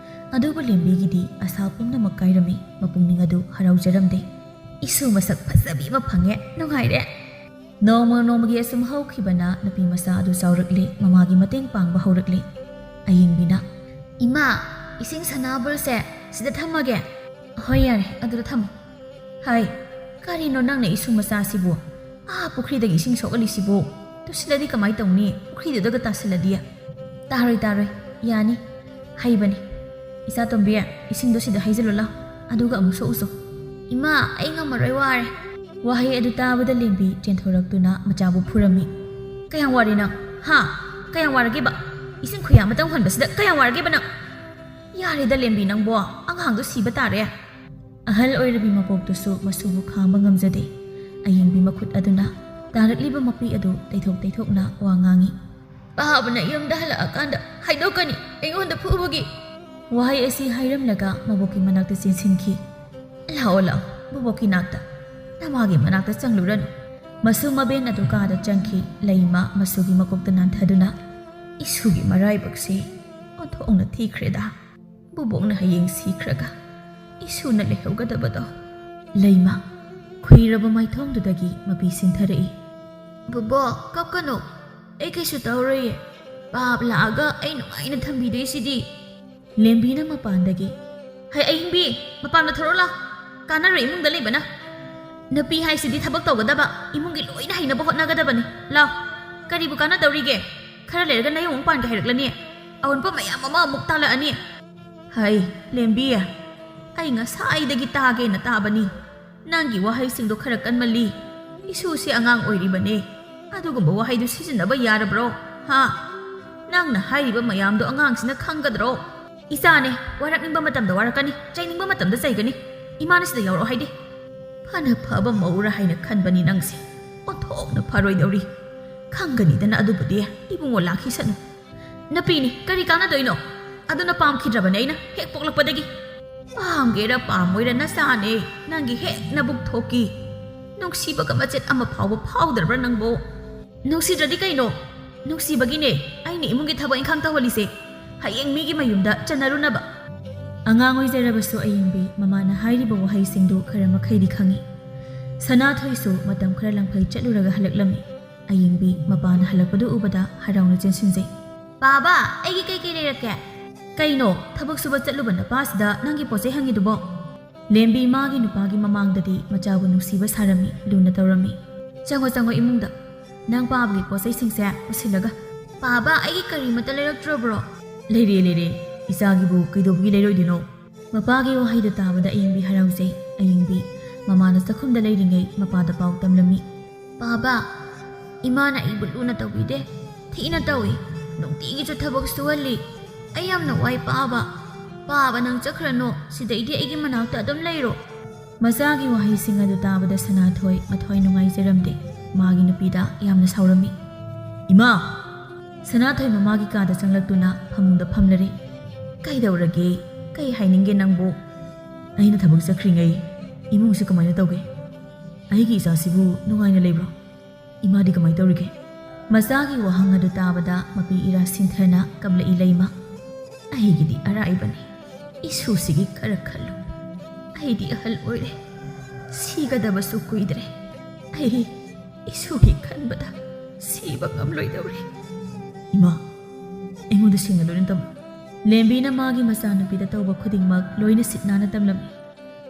ꯑꯗꯨꯕꯨ ꯂꯦꯝꯕꯤꯒꯤꯗꯤ ꯑꯁꯥ ꯄꯨꯝꯅꯃꯛ ꯀꯥꯏꯔꯝꯃꯤ, ꯃꯄꯨꯛꯅꯤꯡ ꯑꯗꯨ ꯍꯔꯥꯎꯖꯔꯝꯗꯦ꯫ "ꯏꯁꯨ ꯃꯁꯛ ꯐꯖꯕꯤ ꯑꯃ ꯐꯪꯉꯦ, ꯅꯨꯡꯉꯥꯏꯔꯦ꯫" ꯅꯣꯡꯃ ꯅꯣꯡꯃꯒꯤ ꯑꯁꯨꯝ ꯍꯧꯈꯤꯕꯅ ꯅꯨꯄꯤ ꯃꯆꯥ ꯑꯗꯨ ꯆꯥꯎꯔꯛꯂꯦ, ꯃꯃꯥꯒꯤ ꯃꯇꯦꯡ ꯄꯥꯡꯕ ꯍꯧꯔꯛꯂꯦ꯫ ꯑꯌꯤꯡꯕꯤꯅ, "ꯏꯃꯥ, ꯏꯁꯤꯡ ꯁꯅꯥꯕꯨꯜꯁꯦ ꯁꯤꯗ ꯊꯝꯃꯒꯦ꯫" "ꯍꯣꯏ, ꯌꯥꯔꯦ, ꯑꯗꯨꯗ ꯊꯝꯃꯣ꯫" "ꯍꯥꯏ, ꯀꯔꯤꯅꯣ ꯅꯪꯅ ꯏꯁꯨ ꯃꯆꯥꯁꯤꯕꯨ ꯑꯥ ꯄꯨꯈ꯭ꯔꯤꯗꯒꯤ ꯏꯁꯤꯡ ꯁꯣꯛꯍꯜꯂꯤꯁꯤꯕꯨ? ꯇꯨꯁꯤꯜꯂꯗꯤ ꯀꯃꯥꯏ ꯇꯧꯅꯤ? ꯄꯨꯈ꯭ꯔꯤꯗꯨꯗꯒ ꯇꯥꯁꯤꯜꯂꯗꯤ?" "ꯇꯥꯔꯣꯏ, ꯇꯥꯔꯣꯏ, ꯌꯥꯅꯤ, ꯍꯩꯕꯅꯤ꯫ ꯏꯆꯥ ꯇꯣꯝꯕꯤ, ꯏꯁꯤꯡꯗꯣ ꯁꯤꯗ ꯍꯩꯖꯤꯜꯂꯨ ꯂꯥꯎ, ꯑꯗꯨꯒ ꯑꯃꯨꯛ ꯁꯣꯛꯎꯁꯣ꯫" "ꯏꯃꯥ, ꯑꯩ ꯉꯝꯃꯔꯣꯏ, ꯋꯥꯔꯦ꯫" ꯋꯥꯍꯩ ꯑꯗꯨ ꯇꯥꯕꯗ ꯂꯦꯝꯕꯤ ꯆꯦꯟꯊꯣꯔꯛꯇꯨꯅ ꯃꯆꯥꯕꯨ ꯐꯨꯔꯝꯃꯤ꯫ "ꯀꯌꯥꯝ ꯋꯥꯔꯦ ꯅꯪ? ꯍꯥ? ꯀꯌꯥꯝ ꯋꯥꯔꯒꯦꯕ? ꯏꯁꯤꯡ ꯈꯨꯌꯥ ꯑꯃꯇꯪ ꯍꯣꯟꯕꯁꯤꯗ ꯀꯌꯥꯝ ꯋꯥꯔꯒꯦꯕ ꯅꯪ?" "ꯌꯥꯔꯦꯗ ꯂꯦꯝꯕꯤ ꯅꯪꯕꯣ, ꯑꯉꯥꯡꯗꯣ ꯁꯤꯕ ꯇꯥꯔꯦ"꯫ ꯑꯍꯜ ꯑꯣꯏꯔꯕꯤ ꯃꯕꯣꯛꯇꯨꯁꯨ ꯃꯁꯨꯕꯨ ꯈꯥꯡꯕ ꯉꯝꯖꯗꯦ꯫ ꯑꯌꯤꯡꯕꯤ ꯃꯈꯨꯠ ꯑꯗꯨꯅ ꯇꯥꯔꯛꯂꯤꯕ ꯃꯄꯤ ꯑꯗꯨ ꯇꯩꯊꯣꯛ ꯇꯩꯊꯣꯛꯅ ꯋꯥ ꯉꯥꯡꯉꯤ꯫ "ꯄꯥꯕꯅ ꯌꯨꯝꯗ ꯍꯜꯂꯛꯑꯀꯥꯟꯗ ꯍꯥꯏꯗꯣꯛꯀꯅꯤ ꯑꯩꯉꯣꯟꯗ ꯐꯨꯕꯒꯤ"꯫ ꯋꯥꯍꯩ ꯑꯁꯤ ꯍꯥꯏꯔꯝꯂꯒ ꯃꯕꯣꯛꯀꯤ ꯃꯅꯥꯛꯇ ꯆꯦꯟꯁꯤꯟꯈꯤ꯫ "ꯂꯥꯛꯑꯣ, ꯂꯥꯛꯑꯣ, ꯕꯣꯕꯣꯛꯀꯤ ꯅꯥꯛꯇ, ꯅꯃꯥꯒꯤ ꯃꯅꯥꯛꯇ ꯆꯪꯂꯨꯔꯅꯨ"꯫ ꯃꯁꯨ ꯃꯕꯦꯟ ꯑꯗꯨ ꯀꯥꯗ ꯆꯪꯈꯤ꯫ ꯂꯩꯃ ꯃꯁꯨꯒꯤ ꯃꯀꯣꯛꯇ ꯅꯥꯟꯊꯗꯨꯅ, "ꯏꯁꯨꯒꯤ ꯃꯔꯥꯏꯕꯛꯁꯦ ꯑꯣꯟꯊꯣꯛꯅ ꯊꯤꯈ꯭ꯔꯦꯗ꯫ ꯕꯣꯕꯣꯛꯅ ꯍꯌꯦꯡ ꯁꯤꯈ꯭ꯔꯒ ꯏꯁꯨꯅ ꯂꯩꯍꯧꯒꯗꯕꯗꯣ"꯫ ꯂꯩꯃ ꯈꯨꯏꯔꯕ ꯃꯥꯏꯊꯣꯡꯗꯨꯗꯒꯤ ꯃꯄꯤ ꯁꯤꯟꯊꯔꯛꯏ꯫ "ꯕꯣꯕꯣꯛ, ꯀꯞꯀꯅꯨ꯫ ꯑꯩ ꯀꯩꯁꯨ ꯇꯧꯔꯣꯏꯌꯦ꯫ ꯄꯥꯕ ꯂꯥꯛꯑꯒ ꯑꯩ ꯅꯨꯡꯉꯥꯏꯅ ꯊꯝꯕꯤꯗꯣꯏꯁꯤꯗꯤ"꯫ ꯂꯦꯝꯕꯤꯅ ꯃꯄꯥꯟꯗꯒꯤ, "ꯍꯩ ꯑꯌꯤꯡꯕꯤ, ꯃꯄꯥꯟꯗ ꯊꯣꯔꯛꯑꯣ ꯂꯥꯎ꯫ ꯀꯥꯟꯅꯔꯣꯏ ꯏꯃꯨꯡꯗ ꯂꯩꯕꯅ꯫ ꯅꯨꯄꯤ ꯍꯥꯏꯁꯤꯗꯤ ꯊꯕꯛ ꯇꯧꯒꯗꯕ, ꯏꯃꯨꯡꯒꯤ ꯂꯣꯏꯅ ꯍꯩꯅꯕ ꯍꯣꯠꯅꯒꯗꯕꯅꯤ꯫ ꯂꯥꯎ, ꯀꯔꯤꯕꯨ ꯀꯥꯟꯅꯗꯧꯔꯤꯒꯦ? ꯈꯔ ꯂꯩꯔꯒ ꯅꯌꯨꯝ ꯑꯃꯨꯛ ꯄꯥꯟꯒꯦ ꯍꯥꯏꯔꯛꯂꯅꯤ꯫ ꯑꯋꯨꯟꯄꯣꯠ ꯃꯌꯥꯝ ꯑꯃ ꯑꯃꯨꯛ ꯇꯥꯜꯂꯛꯑꯅꯤ"꯫ "ꯍꯩ, ꯂꯦꯝꯕꯤ, ꯑꯩ ꯉꯁꯥꯏꯗꯒꯤ ꯇꯥꯒꯦꯅ ꯇꯥꯕꯅꯤ꯫ ꯅꯪꯒꯤ ꯋꯥꯍꯩꯁꯤꯡꯗꯣ ꯈꯔ ꯀꯟꯃꯜꯂꯤ꯫ ꯏꯁꯨꯁꯤ ꯑꯉꯥꯡ ꯑꯣꯏꯔꯤꯕꯅꯦ꯫ ꯑꯗꯨꯒꯨꯝꯕ ꯋꯥꯍꯩꯗꯨ ꯁꯤꯖꯤꯟꯅꯕ ꯌꯥꯔꯕ꯭ꯔꯣ? ꯍꯥ? ꯅꯪꯅ ꯍꯥꯏꯔꯤꯕ ꯃꯌꯥꯝꯗꯣ ꯑꯉꯥꯡꯁꯤꯅ ꯈꯪꯒꯗ꯭ꯔꯣ? ꯏꯆꯥꯅꯦ, ꯋꯥꯔꯛꯅꯤꯡꯕ ꯃꯇꯝꯗ ꯋꯥꯔꯛꯀꯅꯤ, ꯆꯩꯅꯤꯡꯕ ꯃꯇꯝꯗ ꯆꯩꯒꯅꯤ꯫ ꯏꯃꯥꯅ ꯁꯤꯗ ꯌꯥꯎꯔꯛꯑꯣ ꯍꯥꯏꯗꯦ꯫ ꯐꯅ ꯐꯕ ꯃꯧꯔꯥ ꯍꯥꯏꯅ ꯈꯟꯕꯅꯤ ꯅꯪꯁꯦ꯫ ꯑꯣꯟꯊꯣꯛꯅ ꯐꯔꯣꯏꯗꯧꯔꯤ꯫ ꯈꯪꯒꯅꯤꯗꯅ ꯑꯗꯨꯕꯨꯗꯤ, ꯏꯕꯨꯡꯉꯣ ꯂꯥꯛꯈꯤꯁꯅꯨ꯫ ꯅꯨꯄꯤꯅꯤ, ꯀꯔꯤ ꯀꯥꯟꯅꯗꯣꯏꯅꯣ? ꯑꯗꯨꯅ ꯄꯥꯝꯈꯤꯗ꯭ꯔꯕꯅꯦ ꯑꯩꯅ ꯍꯦꯛ ꯄꯣꯛꯂꯛꯄꯗꯒꯤ꯫ ꯄꯥꯝꯒꯦꯔꯥ ꯄꯥꯝꯃꯣꯏꯔꯥ ꯅꯆꯥꯅꯦ, ꯅꯪꯒꯤ ꯍꯦꯛ ꯅꯕꯨꯛ ꯊꯣꯛꯀꯤ꯫ ꯅꯨꯡꯁꯤꯕꯒ ꯃꯆꯦꯠ ꯑꯃ ꯐꯥꯎꯕ ꯐꯥꯎꯗ꯭ꯔꯕ꯭ꯔꯥ ꯅꯪꯕꯣ? ꯅꯨꯡꯁꯤꯗ꯭ꯔꯗꯤ ꯀꯩꯅꯣ? ꯅꯨꯡꯁꯤꯕꯒꯤꯅꯦ ꯑꯩꯅ ꯏꯃꯨꯡꯒꯤ ꯊꯕꯛ ꯏꯪꯈꯥꯡ ꯇꯧꯍꯜꯂꯤꯁꯦ, ꯍꯌꯦꯡ ꯃꯤꯒꯤ ꯃꯌꯨꯝꯗ ꯆꯟꯅꯔꯨꯅꯕ꯫ ꯑꯉꯥꯡ ꯑꯣꯏꯖꯔꯕꯁꯨ ꯑꯌꯤꯡꯕꯤ ꯃꯃꯥꯅ ꯍꯥꯏꯔꯤꯕ ꯋꯥꯍꯩꯁꯤꯡꯗꯨ ꯈꯔ ꯃꯈꯩꯗꯤ ꯈꯪꯏ꯫ ꯁꯅꯥꯊꯣꯏꯁꯨ ꯃꯇꯝ ꯈꯔ ꯂꯪꯐꯩ ꯆꯠꯂꯨꯔꯒ ꯍꯜꯂꯛꯂꯝꯃꯤ꯫ ꯑꯌꯤꯡꯕꯤ ꯃꯄꯥꯅ ꯍꯜꯂꯛꯄꯗꯨ ꯎꯕꯗ ꯍꯔꯥꯎꯅ ꯆꯦꯟꯁꯤꯟꯖꯩ꯫ "ꯄꯥꯕ, ꯑꯩꯒꯤ ꯀꯩꯀꯩ ꯂꯩꯔꯛꯀꯦ?" "ꯀꯩꯅꯣ, ꯊꯕꯛ ꯁꯨꯕ ꯆꯠꯂꯨꯕ ꯅꯄꯥꯁꯤꯗ ꯅꯪꯒꯤ ꯄꯣꯠ ꯆꯩ ꯍꯪꯉꯤꯗꯨꯕꯣ?" ꯂꯦꯝꯕꯤ ꯃꯥꯒꯤ ꯅꯨꯄꯥꯒꯤ ꯃꯃꯥꯡꯗꯗꯤ ꯃꯆꯥꯕꯨ ꯅꯨꯡꯁꯤꯕ ꯁꯥꯔꯝꯃꯤ, ꯂꯨꯅ ꯇꯧꯔꯝꯃꯤ꯫ "ꯆꯪꯉꯣ, ꯆꯪꯉꯣ ꯏꯃꯨꯡꯗ꯫ ꯅꯪ ꯄꯥꯕꯒꯤ ꯄꯣꯠ ꯆꯩꯁꯤꯡꯁꯦ ꯄꯨꯁꯤꯜꯂꯒ"꯫ "ꯄꯥꯕ, ꯑꯩꯒꯤ ꯀꯔꯤꯃꯠꯇ ꯂꯩꯔꯛꯇ꯭ꯔꯕ꯭ꯔꯣ?" "ꯂꯩꯔꯦ, ꯂꯩꯔꯦ꯫ ꯏꯆꯥꯒꯤꯕꯨ ꯀꯩꯗꯧꯕꯒꯤ ꯂꯩꯔꯣꯏꯗꯣꯏꯅꯣ?" ꯃꯄꯥꯒꯤ ꯋꯥꯍꯩꯗꯨ ꯇꯥꯕꯗ ꯑꯌꯤꯡꯕꯤ ꯍꯔꯥꯎꯖꯩ꯫ ꯑꯌꯤꯡꯕꯤ ꯃꯃꯥꯅ ꯆꯥꯛꯈꯨꯝꯗ ꯂꯩꯔꯤꯉꯩ ꯃꯄꯥꯗ ꯄꯥꯎ ꯇꯝꯂꯝꯃꯤ꯫ "ꯄꯥꯕ, ꯏꯃꯥꯅ ꯑꯩꯕꯨ ꯂꯨꯅ ꯇꯧꯕꯤꯗꯦ, ꯊꯤꯅ ꯇꯧꯏ꯫ ꯅꯨꯡꯇꯤꯒꯤꯁꯨ ꯊꯕꯛ ꯁꯨꯍꯜꯂꯤ꯫ ꯑꯩ ꯌꯥꯝꯅ ꯋꯥꯏ ꯄꯥꯕ"꯫ "ꯄꯥꯕ, ꯅꯪ ꯆꯠꯈ꯭ꯔꯅꯣ, ꯁꯤꯗꯩꯗꯤ ꯑꯩꯒꯤ ꯃꯅꯥꯛꯇ ꯑꯗꯨꯝ ꯂꯩꯔꯣ"꯫ ꯃꯆꯥꯒꯤ ꯋꯥꯍꯩꯁꯤꯡ ꯑꯗꯨ ꯇꯥꯕꯗ ꯁꯅꯥꯊꯣꯏ ꯃꯊ꯭ꯋꯥꯏ ꯅꯨꯡꯉꯥꯏꯖꯔꯝꯗꯦ꯫ ꯃꯥꯒꯤ ꯅꯨꯄꯤꯗ ꯌꯥꯝꯅ ꯁꯥꯎꯔꯝꯃꯤ꯫ "ꯏꯃꯥ!" ꯁꯅꯥꯊꯣꯏ ꯃꯃꯥꯒꯤ ꯀꯥꯗ ꯆꯪꯂꯛꯇꯨꯅ ꯐꯃꯨꯡꯗ ꯐꯝꯂꯔꯦ꯫ "ꯀꯩꯗꯧꯔꯒꯦ? ꯀꯩ ꯍꯥꯏꯅꯤꯡꯒꯦ ꯅꯪꯕꯨ?" "ꯑꯩꯅ ꯊꯕꯛ ꯆꯠꯈ꯭ꯔꯤꯉꯩ ꯏꯃꯨꯡꯁꯤ ꯀꯃꯥꯏꯅ ꯇꯧꯒꯦ? ꯑꯩꯒꯤ ꯏꯆꯥꯁꯤꯕꯨ ꯅꯨꯡꯉꯥꯏꯅ ꯂꯩꯕ꯭ꯔꯣ? ꯏꯃꯥꯗꯤ ꯀꯃꯥꯏꯅ ꯇꯧꯔꯤꯒꯦ?" ꯃꯆꯥꯒꯤ ꯋꯥꯍꯪ ꯑꯗꯨ ꯇꯥꯕꯗ ꯃꯄꯤ ꯏꯔꯥ ꯁꯤꯟꯊꯅ ꯀꯞꯂꯛꯏ ꯂꯩꯃ꯫ "ꯑꯩꯒꯤꯗꯤ ꯑꯔꯥꯏꯕꯅꯤ꯫ ꯏꯁꯨꯁꯤꯒꯤ ꯈꯔ ꯈꯜꯂꯨ꯫ ꯑꯩꯗꯤ ꯑꯍꯜ ꯑꯣꯏꯔꯦ꯫ ꯁꯤꯒꯗꯕꯁꯨ ꯀꯨꯏꯗ꯭ꯔꯦ꯫ ꯑꯩ ꯏꯁꯨꯒꯤ ꯈꯟꯕꯗ ꯁꯤꯕ ꯉꯝꯂꯣꯏꯗꯧꯔꯦ"꯫ "ꯏꯃꯥ, ꯑꯩꯉꯣꯟꯗ ꯁꯦꯡꯅ ꯂꯣꯏꯅ ꯇꯝꯃꯨ"꯫ ꯂꯦꯝꯕꯤꯅ ꯃꯥꯒꯤ ꯃꯆꯥꯅꯨꯄꯤꯗ ꯇꯧꯕ ꯈꯨꯗꯤꯡꯃꯛ ꯂꯣꯏꯅ ꯁꯤꯠ ꯅꯥꯟꯅ ꯇꯝꯂꯝꯃꯤ꯫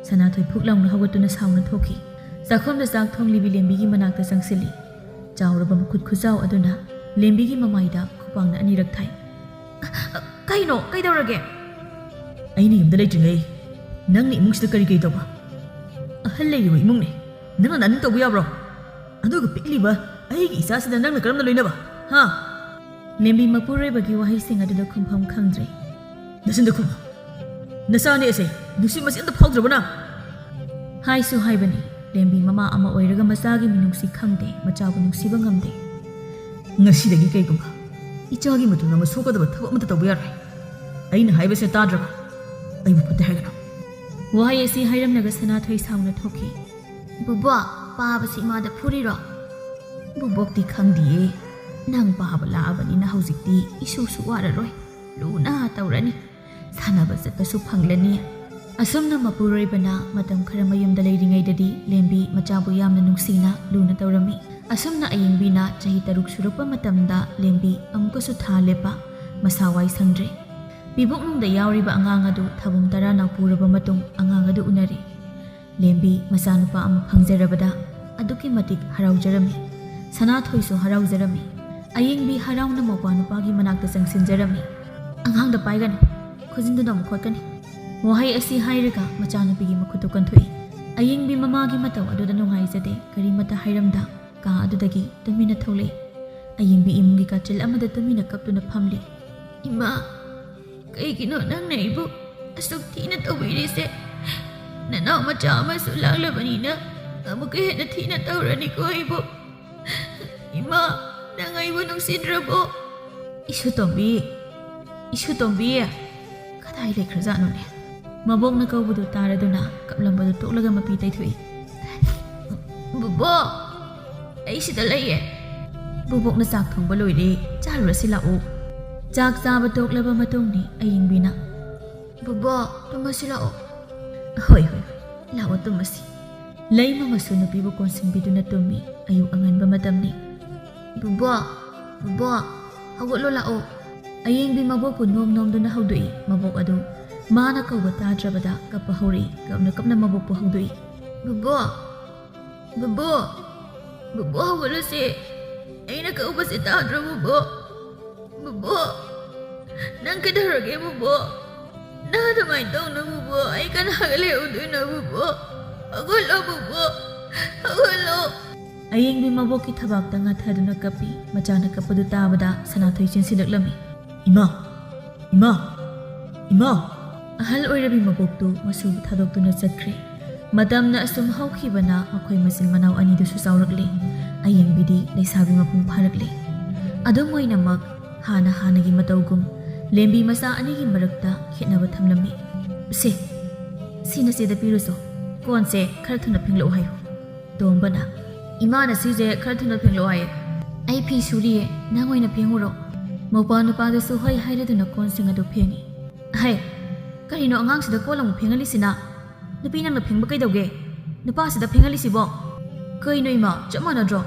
ꯁꯅꯥꯊꯣꯏ ꯐꯨꯛ ꯂꯥꯎꯅ ꯍꯧꯒꯠꯇꯨꯅ ꯁꯥꯎꯅ ꯊꯣꯛꯈꯤ꯫ ꯆꯥꯛꯈꯨꯝꯗ ꯆꯥꯛ ꯊꯣꯡꯂꯤꯕꯤ ꯂꯦꯝꯕꯤꯒꯤ ꯃꯅꯥꯛꯇ ꯆꯪꯁꯤꯜꯂꯤ꯫ ꯆꯥꯎꯔꯕ ꯃꯈꯨꯠ ꯈꯨꯆꯥꯎ ꯑꯗꯨꯅ ꯂꯦꯝꯕꯤꯒꯤ ꯃꯃꯥꯏꯗ ꯈꯨꯄꯥꯛꯅ ꯑꯅꯤꯔꯛ ꯊꯥꯏ꯫ "ꯀꯩꯅꯣ? ꯀꯩꯗꯧꯔꯒꯦ?" "ꯑꯩꯅ ꯌꯨꯝꯗ ꯂꯩꯇ꯭ꯔꯤꯉꯩ ꯅꯪꯅ ꯏꯃꯨꯡꯁꯤꯗ ꯀꯔꯤ ꯀꯔꯤ ꯇꯧꯕ? ꯑꯍꯜ ꯂꯩꯔꯤꯕ ꯏꯃꯨꯡꯅꯦ꯫ ꯅꯪꯅ ꯅꯥꯅꯤꯡ ꯇꯧꯕ ꯌꯥꯕ꯭ꯔꯣ? ꯑꯗꯨꯒ ꯄꯤꯛꯂꯤꯕ ꯑꯩꯒꯤ ꯏꯆꯥꯁꯤꯗ ꯅꯪꯅ ꯀꯔꯝꯅ ꯂꯣꯏꯅꯕ? ꯍꯥ?" ꯂꯦꯝꯕꯤ ꯃꯄꯨꯔꯣꯏꯕꯒꯤ ꯋꯥꯍꯩꯁꯤꯡ ꯑꯗꯨꯗ ꯈꯨꯝꯐꯝ ꯈꯪꯗ꯭ꯔꯦ꯫ "ꯅꯆꯤꯟꯗ ꯈꯨꯝꯃꯨ꯫ ꯅꯆꯥꯅꯦ ꯑꯁꯦ, ꯅꯨꯡꯁꯤꯠ ꯃꯆꯦꯠ ꯑꯝꯇ ꯐꯥꯎꯗ꯭ꯔꯕ ꯅꯪ?" ꯍꯥꯏꯁꯨ ꯍꯥꯏꯕꯅꯤ, ꯂꯦꯝꯕꯤ ꯃꯃꯥ ꯑꯃ ꯑꯣꯏꯔꯒ ꯃꯆꯥꯒꯤ ꯃꯤꯅꯨꯡꯁꯤ ꯈꯪꯗꯦ, ꯃꯆꯥꯕꯨ ꯅꯨꯡꯁꯤꯕ ꯉꯝꯗꯦ꯫ "ꯉꯁꯤꯗꯒꯤ ꯀꯩꯒꯨꯝꯕ ꯏꯆꯥꯒꯤ ꯃꯇꯨꯡ ꯑꯃ ꯁꯣꯛꯀꯗꯕ ꯊꯕꯛ ꯑꯃꯠꯇ ꯇꯧꯕ ꯌꯥꯔꯣꯏ꯫ ꯑꯩꯅ ꯍꯥꯏꯕꯁꯦ ꯇꯥꯗ꯭ꯔꯕ? ꯑꯩꯕꯨ ꯐꯠꯇꯦ ꯍꯥꯏꯒꯅꯨ"꯫ ꯋꯥꯍꯩ ꯑꯁꯤ ꯍꯥꯏꯔꯝꯂꯒ ꯁꯅꯥꯊꯣꯏ ꯁꯥꯎꯅ ꯊꯣꯛꯈꯤ꯫ "ꯕꯨꯕꯣꯛ, ꯄꯥꯕꯁꯤ ꯏꯃꯥꯗ ꯐꯨꯔꯤꯔꯣ?" "ꯕꯨꯕꯣꯛꯇꯤ ꯈꯪꯗꯤꯌꯦ꯫ ꯅꯪ ꯄꯥꯕ ꯂꯥꯛꯑꯕꯅꯤꯅ ꯍꯧꯖꯤꯛꯇꯤ ꯏꯁꯨꯁꯨ ꯋꯥꯔꯔꯣꯏ꯫ ꯂꯨꯅ ꯇꯧꯔꯅꯤ꯫ ꯁꯥꯟꯅꯕ ꯆꯠꯄꯁꯨ ꯐꯪꯂꯅꯤ"꯫ ꯑꯁꯨꯝꯅ ꯃꯄꯨꯔꯣꯏꯕꯅ ꯃꯇꯝ ꯈꯔ ꯃꯌꯨꯝꯗ ꯂꯩꯔꯤꯉꯩꯗꯗꯤ ꯂꯦꯝꯕꯤ ꯃꯆꯥꯕꯨ ꯌꯥꯝꯅ ꯅꯨꯡꯁꯤꯅ ꯂꯨꯅ ꯇꯧꯔꯝꯃꯤ꯫ ꯑꯁꯨꯝꯅ ꯑꯌꯦꯡꯕꯤꯅ ꯆꯍꯤ ꯇꯔꯨꯛ ꯁꯨꯔꯛꯄ ꯃꯇꯝꯗ ꯂꯦꯝꯕꯤ ꯑꯃꯨꯛꯀꯁꯨ ꯊꯥ ꯂꯦꯞꯄ, ꯃꯁꯥ ꯋꯥꯏ ꯁꯪꯗ꯭ꯔꯦ꯫ ꯄꯤꯕꯨꯛꯅꯨꯡꯗ ꯌꯥꯎꯔꯤꯕ ꯑꯉꯥꯡ ꯑꯗꯨ ꯊꯥꯕꯨꯡ ꯇꯔꯥꯅ ꯄꯨꯔꯕ ꯃꯇꯨꯡ ꯑꯉꯥꯡ ꯑꯗꯨ ꯎꯅꯔꯦ꯫ ꯂꯦꯝꯕꯤ ꯃꯆꯥꯅꯨꯄꯥ ꯑꯃ ꯐꯪꯖꯔꯕꯗ ꯑꯗꯨꯛꯀꯤ ꯃꯇꯤꯛ ꯍꯔꯥꯎꯖꯔꯝꯃꯤ꯫ ꯁꯅꯥꯊꯣꯏꯁꯨ ꯍꯔꯥꯎꯖꯔꯝꯃꯤ꯫ ꯑꯌꯦꯡꯕꯤ ꯍꯔꯥꯎꯅ ꯃꯧꯄ꯭ꯋꯥ ꯅꯨꯄꯥꯒꯤ ꯃꯅꯥꯛꯇ ꯆꯪꯁꯤꯟꯖꯔꯝꯃꯤ꯫ "ꯑꯉꯥꯡꯗ ꯄꯥꯏꯒꯅꯨ, ꯈꯨꯖꯤꯟꯗꯨꯗ ꯑꯃꯨꯛ ꯈꯣꯠꯀꯅꯤ"꯫ ꯋꯥꯍꯩ ꯑꯁꯤ ꯍꯥꯏꯔꯒ ꯃꯆꯥꯅꯨꯄꯤꯒꯤ ꯃꯈꯨꯠꯇꯨ ꯀꯟꯊꯣꯛꯏ꯫ ꯑꯌꯦꯡꯕꯤ ꯃꯃꯥꯒꯤ ꯃꯇꯧ ꯑꯗꯨꯗ ꯅꯨꯡꯉꯥꯏꯖꯗꯦ, ꯀꯔꯤꯃꯠꯇ ꯍꯥꯏꯔꯝꯗ ꯀꯥ ꯑꯗꯨꯗꯒꯤ ꯇꯨꯃꯤꯟꯅ ꯊꯣꯛꯂꯛꯏ꯫ ꯑꯌꯦꯡꯕꯤ ꯏꯃꯨꯡꯒꯤ ꯀꯥꯆꯤꯜ ꯑꯃꯗ ꯇꯨꯃꯤꯟꯅ ꯀꯞꯇꯨꯅ ꯐꯝꯂꯤ꯫ "ꯏꯃꯥ, ꯀꯩꯒꯤꯅꯣ ꯅꯪꯅ ꯑꯩꯕꯨ ꯑꯁꯨꯛ ꯊꯤꯅ ꯇꯧꯕꯤꯔꯤꯁꯦ? ꯅꯅꯥꯎ ꯃꯆꯥ ꯑꯃꯁꯨ ꯂꯥꯛꯂꯕꯅꯤꯅ ꯑꯃꯨꯛꯀ ꯍꯦꯟꯅ ꯊꯤꯅ ꯇꯧꯔꯅꯤꯀꯣ ꯑꯩꯕꯨ꯫ ꯏꯃꯥ, ꯅꯪ ꯑꯩꯕꯨ ꯅꯨꯡꯁꯤꯗ꯭ꯔꯕꯣ? ꯏꯁꯨ ꯇꯣꯝꯕꯤ, ꯏꯁꯨ ꯇꯣꯝꯕꯤ, ꯀꯗꯥꯏ ꯂꯩꯈ꯭ꯔꯖꯥꯠꯅꯣꯅꯦ? ꯃꯕꯣꯛꯅ ꯀꯧꯕꯗꯨ ꯇꯥꯔꯗꯨꯅ ꯀꯞꯂꯝꯕꯗꯨ ꯇꯣꯛꯂꯒ ꯃꯄꯤ ꯇꯩꯊꯣꯛꯏ꯫ ꯕꯨꯕꯣꯛ, ꯑꯩ ꯁꯤꯗ ꯂꯩꯌꯦ꯫ ꯕꯨꯕꯣꯛꯅ ꯆꯥꯛ ꯊꯣꯡꯕ ꯂꯣꯏꯔꯦ, ꯆꯥꯔꯨꯔꯁꯤ ꯂꯥꯛꯑꯣ꯫ ꯆꯥꯛ ꯆꯥꯕ ꯇꯣꯛꯂꯕ ꯃꯇꯨꯡꯅꯤ ꯑꯌꯦꯡꯕꯤꯅ꯫ ꯕꯨꯕꯣꯛ, ꯇꯨꯝꯃꯁꯤ ꯂꯥꯛꯑꯣ꯫ ꯍꯣꯏ, ꯍꯣꯏ, ꯍꯣꯏ, ꯂꯥꯛꯑꯣ ꯇꯨꯝꯃꯁꯤ꯫ ꯂꯩꯃ ꯑꯃꯁꯨ ꯅꯨꯄꯤꯕꯨ ꯀꯣꯟꯁꯤꯟꯕꯤꯗꯨꯅ ꯇꯨꯝꯃꯤ꯫ ꯑꯌꯨꯛ ꯑꯉꯟꯕ ꯃꯇꯝꯅꯤ꯫ ꯕꯨꯕꯣꯛ, ꯕꯨꯕꯣꯛ, ꯍꯧꯒꯠꯂꯣ ꯂꯥꯛꯑꯣ꯫ ꯑꯌꯦꯡꯕꯤ ꯃꯕꯣꯛꯄꯨ ꯅꯣꯝ ꯅꯣꯝꯗꯨꯅ ꯍꯧꯗꯣꯛꯏ꯫ ꯃꯕꯣꯛ ꯑꯗꯨ ꯃꯥꯅ ꯀꯧꯕ ꯇꯥꯗ꯭ꯔꯕꯗ ꯀꯞꯄ ꯍꯧꯔꯛꯏ꯫ ꯀꯞꯅ ꯀꯞꯅ ꯃꯕꯣꯛꯄꯨ ꯍꯧꯗꯣꯛꯏ꯫ ꯕꯨꯕꯣꯛ, ꯕꯨꯕꯣꯛ, ꯕꯨꯕꯣꯛ ꯍꯧꯒꯠꯂꯨꯁꯦ꯫ ꯑꯩꯅ ꯀꯧꯕꯁꯦ ꯇꯥꯗ꯭ꯔꯣ ꯕꯨꯕꯣꯛ? ꯕꯨꯕꯣꯛ, ꯅꯪ ꯀꯩꯗꯧꯔꯒꯦ ꯕꯨꯕꯣꯛ? ꯅꯪ ꯑꯗꯨꯃꯥꯏꯅ ꯇꯧꯅꯨ ꯕꯨꯕꯣꯛ, ꯑꯩ ꯀꯅꯥꯒ ꯂꯩꯍꯧꯗꯣꯏꯅꯣ ꯕꯨꯕꯣꯛ? ꯍꯧꯒꯠꯂꯣ ꯕꯨꯕꯣꯛ, ꯍꯧꯒꯠꯂꯣ꯫ ꯑꯌꯦꯡꯕꯤ ꯃꯕꯣꯛꯀꯤ ꯊꯕꯥꯛꯇ ꯉꯥꯊꯗꯨꯅ ꯀꯞꯄꯤ꯫ ꯃꯆꯥꯅ ꯀꯞꯄꯗꯨ ꯇꯥꯕꯗ ꯁꯅꯥꯊꯣꯏ ꯆꯦꯟꯁꯤꯜꯂꯛꯂꯝꯃꯤ꯫ ꯏꯃꯥ! ꯏꯃꯥ! ꯏꯃꯥ! ꯑꯍꯜ ꯑꯣꯏꯔꯕꯤ ꯃꯕꯣꯛꯇꯨ ꯃꯁꯨꯕꯨ ꯊꯥꯗꯣꯛꯇꯨꯅ ꯆꯠꯈ꯭ꯔꯦ꯫ ꯃꯇꯝꯅ ꯑꯁꯨꯝ ꯍꯧꯈꯤꯕꯅ ꯃꯈꯣꯏ ꯃꯆꯤꯟ ꯃꯅꯥꯎ ꯑꯅꯤꯗꯨꯁꯨ ꯆꯥꯎꯔꯛꯂꯦ꯫ ꯑꯌꯦꯡꯕꯤꯗꯤ ꯂꯩꯁꯥꯕꯤ ꯃꯄꯨꯡ ꯐꯥꯔꯛꯂꯦ꯫ ꯑꯗꯨꯝ ꯑꯣꯏꯅꯃꯛ ꯍꯥꯟꯅ ꯍꯥꯟꯅꯒꯤ ꯃꯇꯧꯒꯨꯝ ꯂꯦꯝꯕꯤ ꯃꯆꯥ ꯑꯅꯤꯒꯤ ꯃꯔꯛꯇ ꯈꯦꯠꯅꯕ ꯊꯝꯂꯝꯃꯤ꯫ ꯁꯦ, ꯁꯤ ꯅꯆꯦꯗ ꯄꯤꯔꯨꯆꯣ꯫ ꯀꯣꯟꯁꯦ ꯈꯔ ꯊꯨꯅ ꯐꯦꯡꯂꯛꯎ ꯍꯥꯏꯌꯨ꯫ ꯇꯣꯝꯕꯅ, ꯏꯃꯥꯅ ꯁꯤꯁꯦ ꯈꯔ ꯊꯨꯅ ꯐꯦꯡꯂꯛꯑꯣ ꯍꯥꯏꯌꯦ꯫ ꯑꯩ ꯐꯤ ꯁꯨꯔꯤꯌꯦ, ꯅꯪ ꯑꯣꯏꯅ ꯐꯦꯡꯉꯨꯔꯣ꯫ ꯃꯧꯄꯥ ꯅꯨꯄꯥꯗꯨꯁꯨ ꯍꯣꯏ ꯍꯥꯏꯔꯗꯨꯅ ꯀꯣꯟꯁꯤꯡ ꯑꯗꯨ ꯐꯦꯡꯉꯤ꯫ ꯍꯩ, ꯀꯔꯤꯅꯣ ꯑꯉꯥꯡꯁꯤꯗ ꯀꯣꯜ ꯑꯃꯨꯛ ꯐꯦꯡꯍꯜꯂꯤꯁꯤꯅ? ꯅꯨꯄꯤ ꯅꯪꯅ ꯐꯦꯡꯕ ꯀꯩꯗꯧꯒꯦ? ꯅꯨꯄꯥꯁꯤꯗ ꯐꯦꯡꯍꯜꯂꯤꯁꯤꯕꯣ? ꯀꯩꯅꯣ ꯏꯃꯥ, ꯆꯞ ꯃꯥꯟꯅꯗ꯭ꯔꯣ?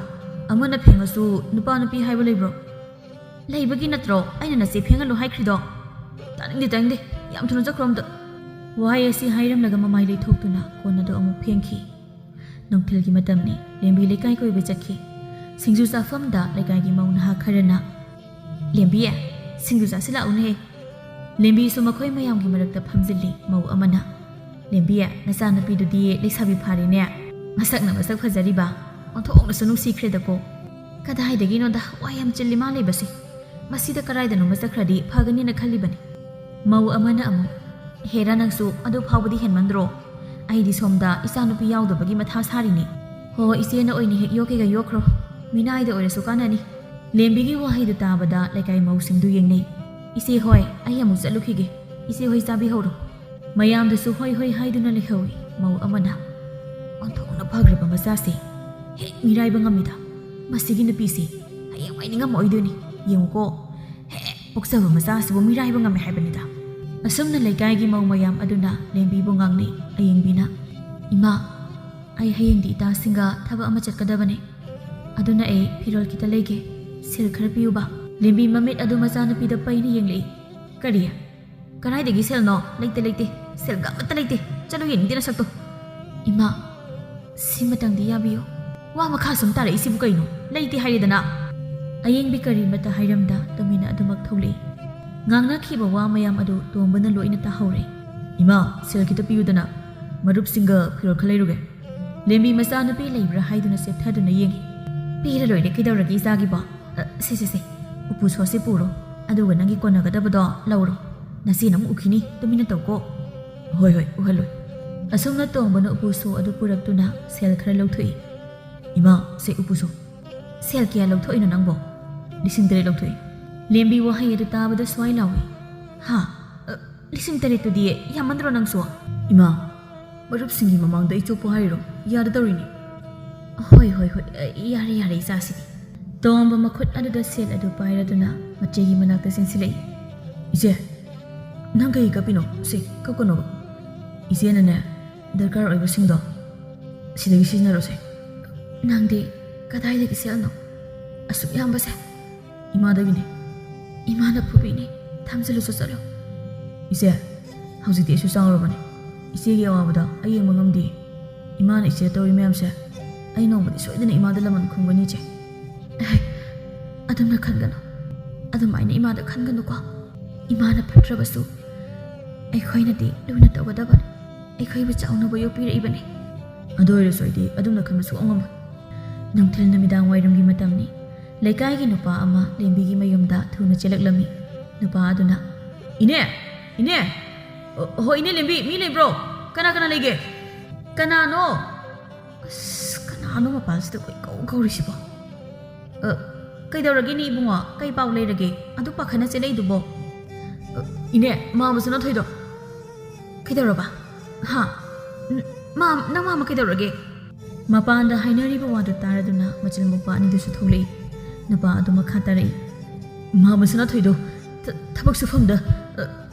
ꯑꯃꯅ ꯐꯦꯡꯉꯁꯨ ꯅꯨꯄꯥ ꯅꯨꯄꯤ ꯍꯥꯏꯕ ꯂꯩꯕ꯭ꯔꯣ? ꯂꯩꯕꯒꯤ ꯅꯠꯇ꯭ꯔꯣ ꯑꯩꯅ ꯅꯆꯦ ꯐꯦꯡꯍꯜꯂꯨ ꯍꯥꯏꯈ꯭ꯔꯤꯗꯣ? ꯇꯥꯅꯤꯡꯗꯦ, ꯇꯥꯅꯤꯡꯗꯦ, ꯌꯥꯝ ꯊꯨꯅ ꯆꯠꯈ꯭ꯔꯣ ꯑꯝꯇ꯫ ꯋꯥꯍꯩ ꯑꯁꯤ ꯍꯥꯏꯔꯝꯂꯒ ꯃꯃꯥꯏ ꯂꯩꯊꯣꯛꯇꯨꯅ ꯀꯣꯟ ꯑꯗꯨ ꯑꯃꯨꯛ ꯐꯦꯡꯈꯤ꯫ ꯅꯨꯡꯊꯤꯜꯒꯤ ꯃꯇꯝꯅꯤ꯫ ꯂꯦꯝꯕꯤ ꯂꯩꯀꯥꯏ ꯀꯣꯏꯕ ꯆꯠꯈꯤ꯫ ꯁꯤꯡꯖꯨ ꯆꯥꯐꯝꯗ ꯂꯩꯀꯥꯏꯒꯤ ꯃꯧ ꯅꯍꯥ ꯈꯔꯅ, "ꯂꯦꯝꯕꯤ, ꯁꯤꯡꯖꯨ ꯆꯥꯁꯤ ꯂꯥꯛꯎꯅꯦꯍꯦ꯫" ꯂꯦꯝꯕꯤꯁꯨ ꯃꯈꯣꯏ ꯃꯌꯥꯝꯒꯤ ꯃꯔꯛꯇ ꯐꯝꯖꯤꯜꯂꯤ꯫ ꯃꯧ ꯑꯃꯅ, "ꯂꯦꯝꯕꯤ, ꯅꯆꯥꯅꯨꯄꯤꯗꯨꯗꯤ ꯂꯩꯁꯥꯕꯤ ꯐꯥꯔꯦꯅꯦ꯫ ꯃꯁꯛꯅ ꯃꯁꯛ ꯐꯖꯔꯤꯕ, ꯑꯣꯟꯊꯣꯛꯅꯁꯨ ꯅꯨꯡꯁꯤꯈ꯭ꯔꯦꯗꯀꯣ꯫" "ꯀꯗꯥꯏꯗꯒꯤꯅꯣꯗ, ꯋꯥ ꯌꯥꯝ ꯆꯤꯜꯂꯤ ꯃꯥ ꯂꯩꯕꯁꯦ꯫ ꯃꯁꯤꯗ ꯀꯗꯥꯏꯗꯅꯣꯃ ꯆꯠꯈ꯭ꯔꯗꯤ ꯐꯒꯅꯤꯅ ꯈꯜꯂꯤꯕꯅꯤ꯫" ꯃꯧ ꯑꯃꯅ ꯑꯃꯨꯛ, "ꯍꯦꯔꯥ, ꯅꯪꯁꯨ ꯑꯗꯨ ꯐꯥꯎꯕꯗꯤ ꯍꯦꯟꯃꯟꯗ꯭ꯔꯣ? ꯑꯩꯗꯤ ꯁꯣꯝꯗ ꯏꯆꯥꯅꯨꯄꯤ ꯌꯥꯎꯗꯕꯒꯤ ꯃꯊꯥ ꯁꯥꯔꯤꯅꯤ꯫ ꯍꯣ, ꯏꯆꯦꯅ ꯑꯣꯏꯅ ꯍꯦꯛ ꯌꯣꯛꯀꯦꯒ ꯌꯣꯛꯈ꯭ꯔꯣ꯫ ꯃꯤꯅꯥꯏꯗ ꯑꯣꯏꯔꯁꯨ ꯀꯥꯟꯅꯅꯤ꯫" ꯂꯦꯝꯕꯤꯒꯤ ꯋꯥꯍꯩꯗꯨ ꯇꯥꯕꯗ ꯂꯩꯀꯥꯏ ꯃꯧꯁꯤꯡꯗꯨ ꯌꯦꯡꯅꯩ꯫ "ꯏꯆꯦ ꯍꯣꯏ, ꯑꯩ ꯑꯃꯨꯛ ꯆꯠꯂꯨꯈꯤꯒꯦ꯫ ꯏꯆꯦ ꯍꯣꯏ ꯆꯥꯕꯤꯍꯧꯔꯣ꯫" ꯃꯌꯥꯝꯗꯨꯁꯨ ꯍꯣꯏ ꯍꯣꯏ ꯍꯥꯏꯗꯨꯅ ꯂꯩꯍꯧꯏ꯫ ꯃꯧ ꯑꯃꯅ, "ꯑꯣꯟꯊꯣꯛꯅ ꯐꯈ꯭ꯔꯕ ꯃꯆꯥꯁꯦ, ꯍꯦꯛ ꯃꯤꯔꯥꯏꯕ ꯉꯝꯃꯤꯗ꯫ ꯃꯁꯤꯒꯤ ꯅꯨꯄꯤꯁꯤ ꯍꯌꯦꯡꯋꯥꯏ ꯅꯤꯡꯉꯝꯃꯛꯑꯣꯏꯗꯣꯏꯅꯤ꯫ ꯌꯦꯡꯉꯨꯀꯣ, ꯍꯦꯛ ꯄꯣꯛꯆꯕ ꯃꯆꯥꯁꯤꯕꯨ ꯃꯤꯔꯥꯏꯕ ꯉꯝꯃꯦ ꯍꯥꯏꯕꯅꯤꯗ꯫" ꯑꯁꯨꯝꯅ ꯂꯩꯀꯥꯏꯒꯤ ꯃꯧ ꯃꯌꯥꯝ ꯑꯗꯨꯅ ꯂꯦꯝꯕꯤꯕꯨ ꯉꯥꯡꯅꯩ꯫ ꯑꯌꯦꯡꯕꯤꯅ, "ꯏꯃꯥ, ꯑꯩ ꯍꯌꯦꯡꯗꯤ ꯏꯇꯥꯁꯤꯡꯒ ꯊꯕꯛ ꯑꯃ ꯆꯠꯀꯗꯕꯅꯦ꯫ ꯑꯗꯨꯅ ꯑꯩ ꯐꯤꯔꯣꯜ ꯈꯤꯇ ꯂꯩꯒꯦ꯫ ꯁꯦꯜ ꯈꯔ ꯄꯤꯌꯨꯕ꯫" ꯂꯦꯝꯕꯤ ꯃꯃꯤꯠ ꯑꯗꯨ ꯃꯆꯥꯅꯨꯄꯤꯗ ꯄꯩꯅ ꯌꯦꯡꯂꯛꯏ꯫ "ꯀꯔꯤ? ꯀꯗꯥꯏꯗꯒꯤ ꯁꯦꯜꯅꯣ? ꯂꯩꯇꯦ, ꯂꯩꯇꯦ꯫ ꯁꯦꯜꯒ ꯑꯃꯠꯇ ꯂꯩꯇꯦ꯫ ꯆꯠꯂꯨ, ꯌꯦꯡꯅꯤꯡꯗꯦ ꯅꯁꯛꯇꯣ꯫" "ꯏꯃꯥ, ꯁꯤꯃꯇꯪꯗꯤ ꯌꯥꯕꯤꯌꯨ꯫" "ꯋꯥ ꯃꯈꯥ ꯁꯨꯝ ꯇꯥꯔꯛꯏꯁꯤꯕꯨ ꯀꯩꯅꯣ? ꯂꯩꯇꯦ ꯍꯥꯏꯔꯦꯗꯅ꯫" ꯑꯌꯦꯡꯕꯤ ꯀꯔꯤꯃꯠꯇ ꯍꯥꯏꯔꯝꯗ ꯇꯨꯃꯤꯟꯅ ꯑꯗꯨꯃꯛ ꯊꯣꯛꯂꯛꯏ꯫ ꯉꯥꯡꯅꯈꯤꯕ ꯋꯥ ꯃꯌꯥꯝ ꯑꯗꯨ ꯇꯣꯝꯕꯅ ꯂꯣꯏꯅ ꯇꯥꯍꯧꯔꯦ꯫ "ꯏꯃꯥ, ꯁꯦꯜ ꯈꯤꯇ ꯄꯤꯌꯨꯗꯅ, ꯃꯔꯨꯞꯁꯤꯡꯒ ꯐꯤꯔꯣꯜ ꯈꯔ ꯂꯩꯔꯨꯒꯦ꯫" ꯂꯦꯝꯕꯤ ꯃꯆꯥꯅꯨꯄꯤ ꯂꯩꯕ꯭ꯔꯥ ꯍꯥꯏꯗꯨꯅ ꯆꯦꯞꯊꯗꯨꯅ ꯌꯦꯡꯉꯤ꯫ "ꯄꯤꯔ ꯂꯣꯏꯔꯦ, ꯀꯩꯗꯧꯔꯒꯦ ꯏꯆꯥꯒꯤꯕꯣ? ꯑ, ꯁꯦ, ꯁꯦ, ꯁꯦ, ꯎꯄꯨ ꯁꯣꯁꯦ ꯄꯨꯔꯣ, ꯑꯗꯨꯒ ꯅꯪꯒꯤ ꯀꯣꯟꯅꯒꯗꯕꯗꯣ ꯂꯧꯔꯣ꯫ ꯅꯆꯦꯅ ꯑꯃꯨꯛ ꯎꯈꯤꯅꯤ, ꯇꯨꯃꯤꯟꯅ ꯇꯧꯀꯣ꯫" "ꯍꯣꯏ, ꯍꯣꯏ, ꯎꯍꯜꯂꯣꯏ꯫" ꯑꯁꯨꯝꯅ ꯇꯣꯝꯕꯅ ꯎꯄꯨ ꯁꯣ ꯑꯗꯨ ꯄꯨꯔꯛꯇꯨꯅ ꯁꯦꯜ ꯈꯔ ꯂꯧꯊꯣꯛꯏ꯫ "ꯏꯃꯥ, ꯁꯦ ꯎꯄꯨ ꯁꯣ꯫" "ꯁꯦꯜ ꯀꯌꯥ ꯂꯧꯊꯣꯛꯏꯅꯣ ꯅꯪꯕꯣ?" "ꯂꯤꯁꯤꯡ ꯇꯔꯦꯠ ꯂꯧꯊꯣꯛꯏ꯫" ꯂꯦꯝꯕꯤ ꯋꯥꯍꯩ ꯑꯗꯨ ꯇꯥꯕꯗ ꯁ꯭ꯋꯥꯏ ꯂꯥꯎꯏ꯫ "ꯍꯥ? ꯑ, ꯂꯤꯁꯤꯡ ꯇꯔꯦꯠꯇꯨꯗꯤ ꯌꯥꯝꯃꯟꯗ꯭ꯔꯣ ꯅꯪꯁꯨ?" "ꯏꯃꯥ, ꯃꯔꯨꯞꯁꯤꯡꯒꯤ ꯃꯃꯥꯡꯗ ꯑꯩ ꯆꯣꯞꯄꯨ ꯍꯥꯏꯔꯤꯔꯣ? ꯌꯥꯗꯗꯧꯔꯤꯅꯤ꯫" "ꯍꯣꯏ, ꯍꯣꯏ, ꯍꯣꯏ, ꯑ, ꯌꯥꯔꯦ, ꯌꯥꯔꯦ, ꯏꯆꯥꯁꯤꯗꯤ꯫" ꯇꯣꯝꯕ ꯃꯈꯨꯠ ꯑꯗꯨꯗ ꯁꯦꯜ ꯑꯗꯨ ꯄꯥꯏꯔꯗꯨꯅ ꯃꯆꯦꯒꯤ ꯃꯅꯥꯛꯇ ꯆꯦꯟꯁꯤꯜꯂꯛꯏ꯫ "ꯏꯆꯦ, ꯅꯪ ꯀꯩꯒꯤ ꯀꯞꯄꯤꯅꯣ? ꯁꯦ, ꯀꯞꯀꯅꯣꯕ꯫ ꯏꯆꯦꯅꯅꯦ, ꯗꯔꯀꯥꯔ ꯑꯣꯏꯕꯁꯤꯡꯗꯣ ꯁꯤꯗꯒꯤ ꯁꯤꯖꯤꯟꯅꯔꯣꯁꯦ꯫" "ꯅꯪꯗꯤ ꯀꯗꯥꯏꯗꯒꯤ ꯁꯦꯜꯅꯣ ꯑꯁꯨꯛ ꯌꯥꯝꯕꯁꯦ?" "ꯏꯃꯥꯗꯒꯤꯅꯦ꯫" "ꯏꯃꯥꯅ ꯐꯨꯕꯤꯅꯤ, ꯊꯝꯖꯤꯜꯂꯨꯆꯣ, ꯆꯠꯂꯣ꯫" "ꯏꯆꯦ, ꯍꯧꯖꯤꯛꯇꯤ ꯑꯩꯁꯨ ꯆꯥꯎꯔꯕꯅꯦ꯫ ꯏꯆꯦꯒꯤ ꯑꯋꯥꯕꯗ ꯑꯩ ꯌꯦꯡꯕ ꯉꯝꯗꯦ꯫ ꯏꯃꯥꯅ ꯏꯆꯦ ꯇꯧꯔꯤ ꯃꯌꯥꯝꯁꯦ ꯑꯩ ꯅꯣꯡꯃꯗꯤ ꯁꯣꯏꯗꯅ ꯏꯃꯥꯗ ꯂꯃꯟ ꯈꯨꯝꯒꯅꯤ, ꯏꯆꯦ꯫" "ꯑꯦ, ꯑꯗꯨꯝꯅ ꯈꯟꯒꯅꯨ꯫ ꯑꯗꯨꯃꯥꯏꯅ ꯏꯃꯥꯗ ꯈꯟꯒꯅꯨꯀꯣ꯫ ꯏꯃꯥꯅ ꯐꯠꯇ꯭ꯔꯕꯁꯨ ꯑꯩꯈꯣꯏꯅꯗꯤ ꯂꯨꯅ ꯇꯧꯒꯗꯕꯅꯤ꯫ ꯑꯩꯈꯣꯏꯕꯨ ꯆꯥꯎꯅꯕ ꯌꯣꯛꯄꯤꯔꯛꯏꯕꯅꯤ꯫" "ꯑꯗꯨ ꯑꯣꯏꯔꯁꯨ ꯑꯩꯗꯤ ꯑꯗꯨꯝꯅ ꯈꯟꯕ ꯁꯨꯛꯉꯝ ꯉꯝꯃꯣꯏ꯫" ꯅꯨꯡꯊꯤꯜ ꯅꯨꯃꯤꯗꯥꯡ ꯋꯥꯏꯔꯝꯒꯤ ꯃꯇꯝꯅꯤ꯫ ꯂꯩꯀꯥꯏꯒꯤ ꯅꯨꯄꯥ ꯑꯃ ꯂꯦꯝꯕꯤꯒꯤ ꯃꯌꯨꯝꯗ ꯊꯨꯅ ꯆꯦꯜꯂꯛꯂꯝꯃꯤ꯫ ꯅꯨꯄꯥ ꯑꯗꯨꯅ, "ꯏꯅꯦ!" ꯏꯅꯦ! ꯑ, ꯍꯣꯏ, ꯏꯅꯦ ꯂꯦꯝꯕꯤ, ꯃꯤ ꯂꯩꯕ꯭ꯔꯣ? ꯀꯅꯥ ꯀꯅꯥ ꯂꯩꯒꯦ? ꯀꯅꯥꯅꯣ? ꯑꯁ, ꯀꯅꯥꯅꯣ ꯃꯄꯥꯟꯁꯤꯗ ꯀꯣꯏꯀꯧ ꯀꯧꯔꯤꯁꯤꯕꯣ? ꯑ, ꯀꯩꯗꯧꯔꯒꯦꯅꯦ ꯏꯕꯨꯡꯉꯣ? ꯀꯩ ꯄꯥꯎ ꯂꯩꯔꯒꯦ? ꯑꯗꯨ ꯄꯥꯈꯠꯅ ꯆꯦꯜꯂꯛꯏꯗꯨꯕꯣ? ꯑ, ꯏꯅꯦ, ꯃꯥ ꯃꯆꯥꯅ ꯊꯣꯏꯗꯣ ꯀꯩꯗꯧꯔꯕ? ꯍꯥ? ꯎꯝ, ꯃꯥ, ꯅꯪ ꯃꯥꯃ ꯀꯩꯗꯧꯔꯒꯦ? ꯃꯄꯥꯟꯗ ꯍꯥꯏꯅꯔꯤꯕ ꯋꯥꯗꯨ ꯇꯥꯔꯗꯨꯅ ꯃꯆꯤꯜ ꯃꯧꯄꯥ ꯑꯅꯤꯗꯨꯁꯨ ꯊꯣꯛꯂꯛꯏ꯫ ꯅꯨꯄꯥ ꯑꯗꯨ ꯃꯈꯥ ꯇꯥꯔꯛꯏ꯫ ꯃꯥ ꯃꯆꯥꯅ ꯊꯣꯏꯗꯣ ꯊ-, ꯊꯕꯛ ꯁꯨꯐꯝꯗ, ꯑ,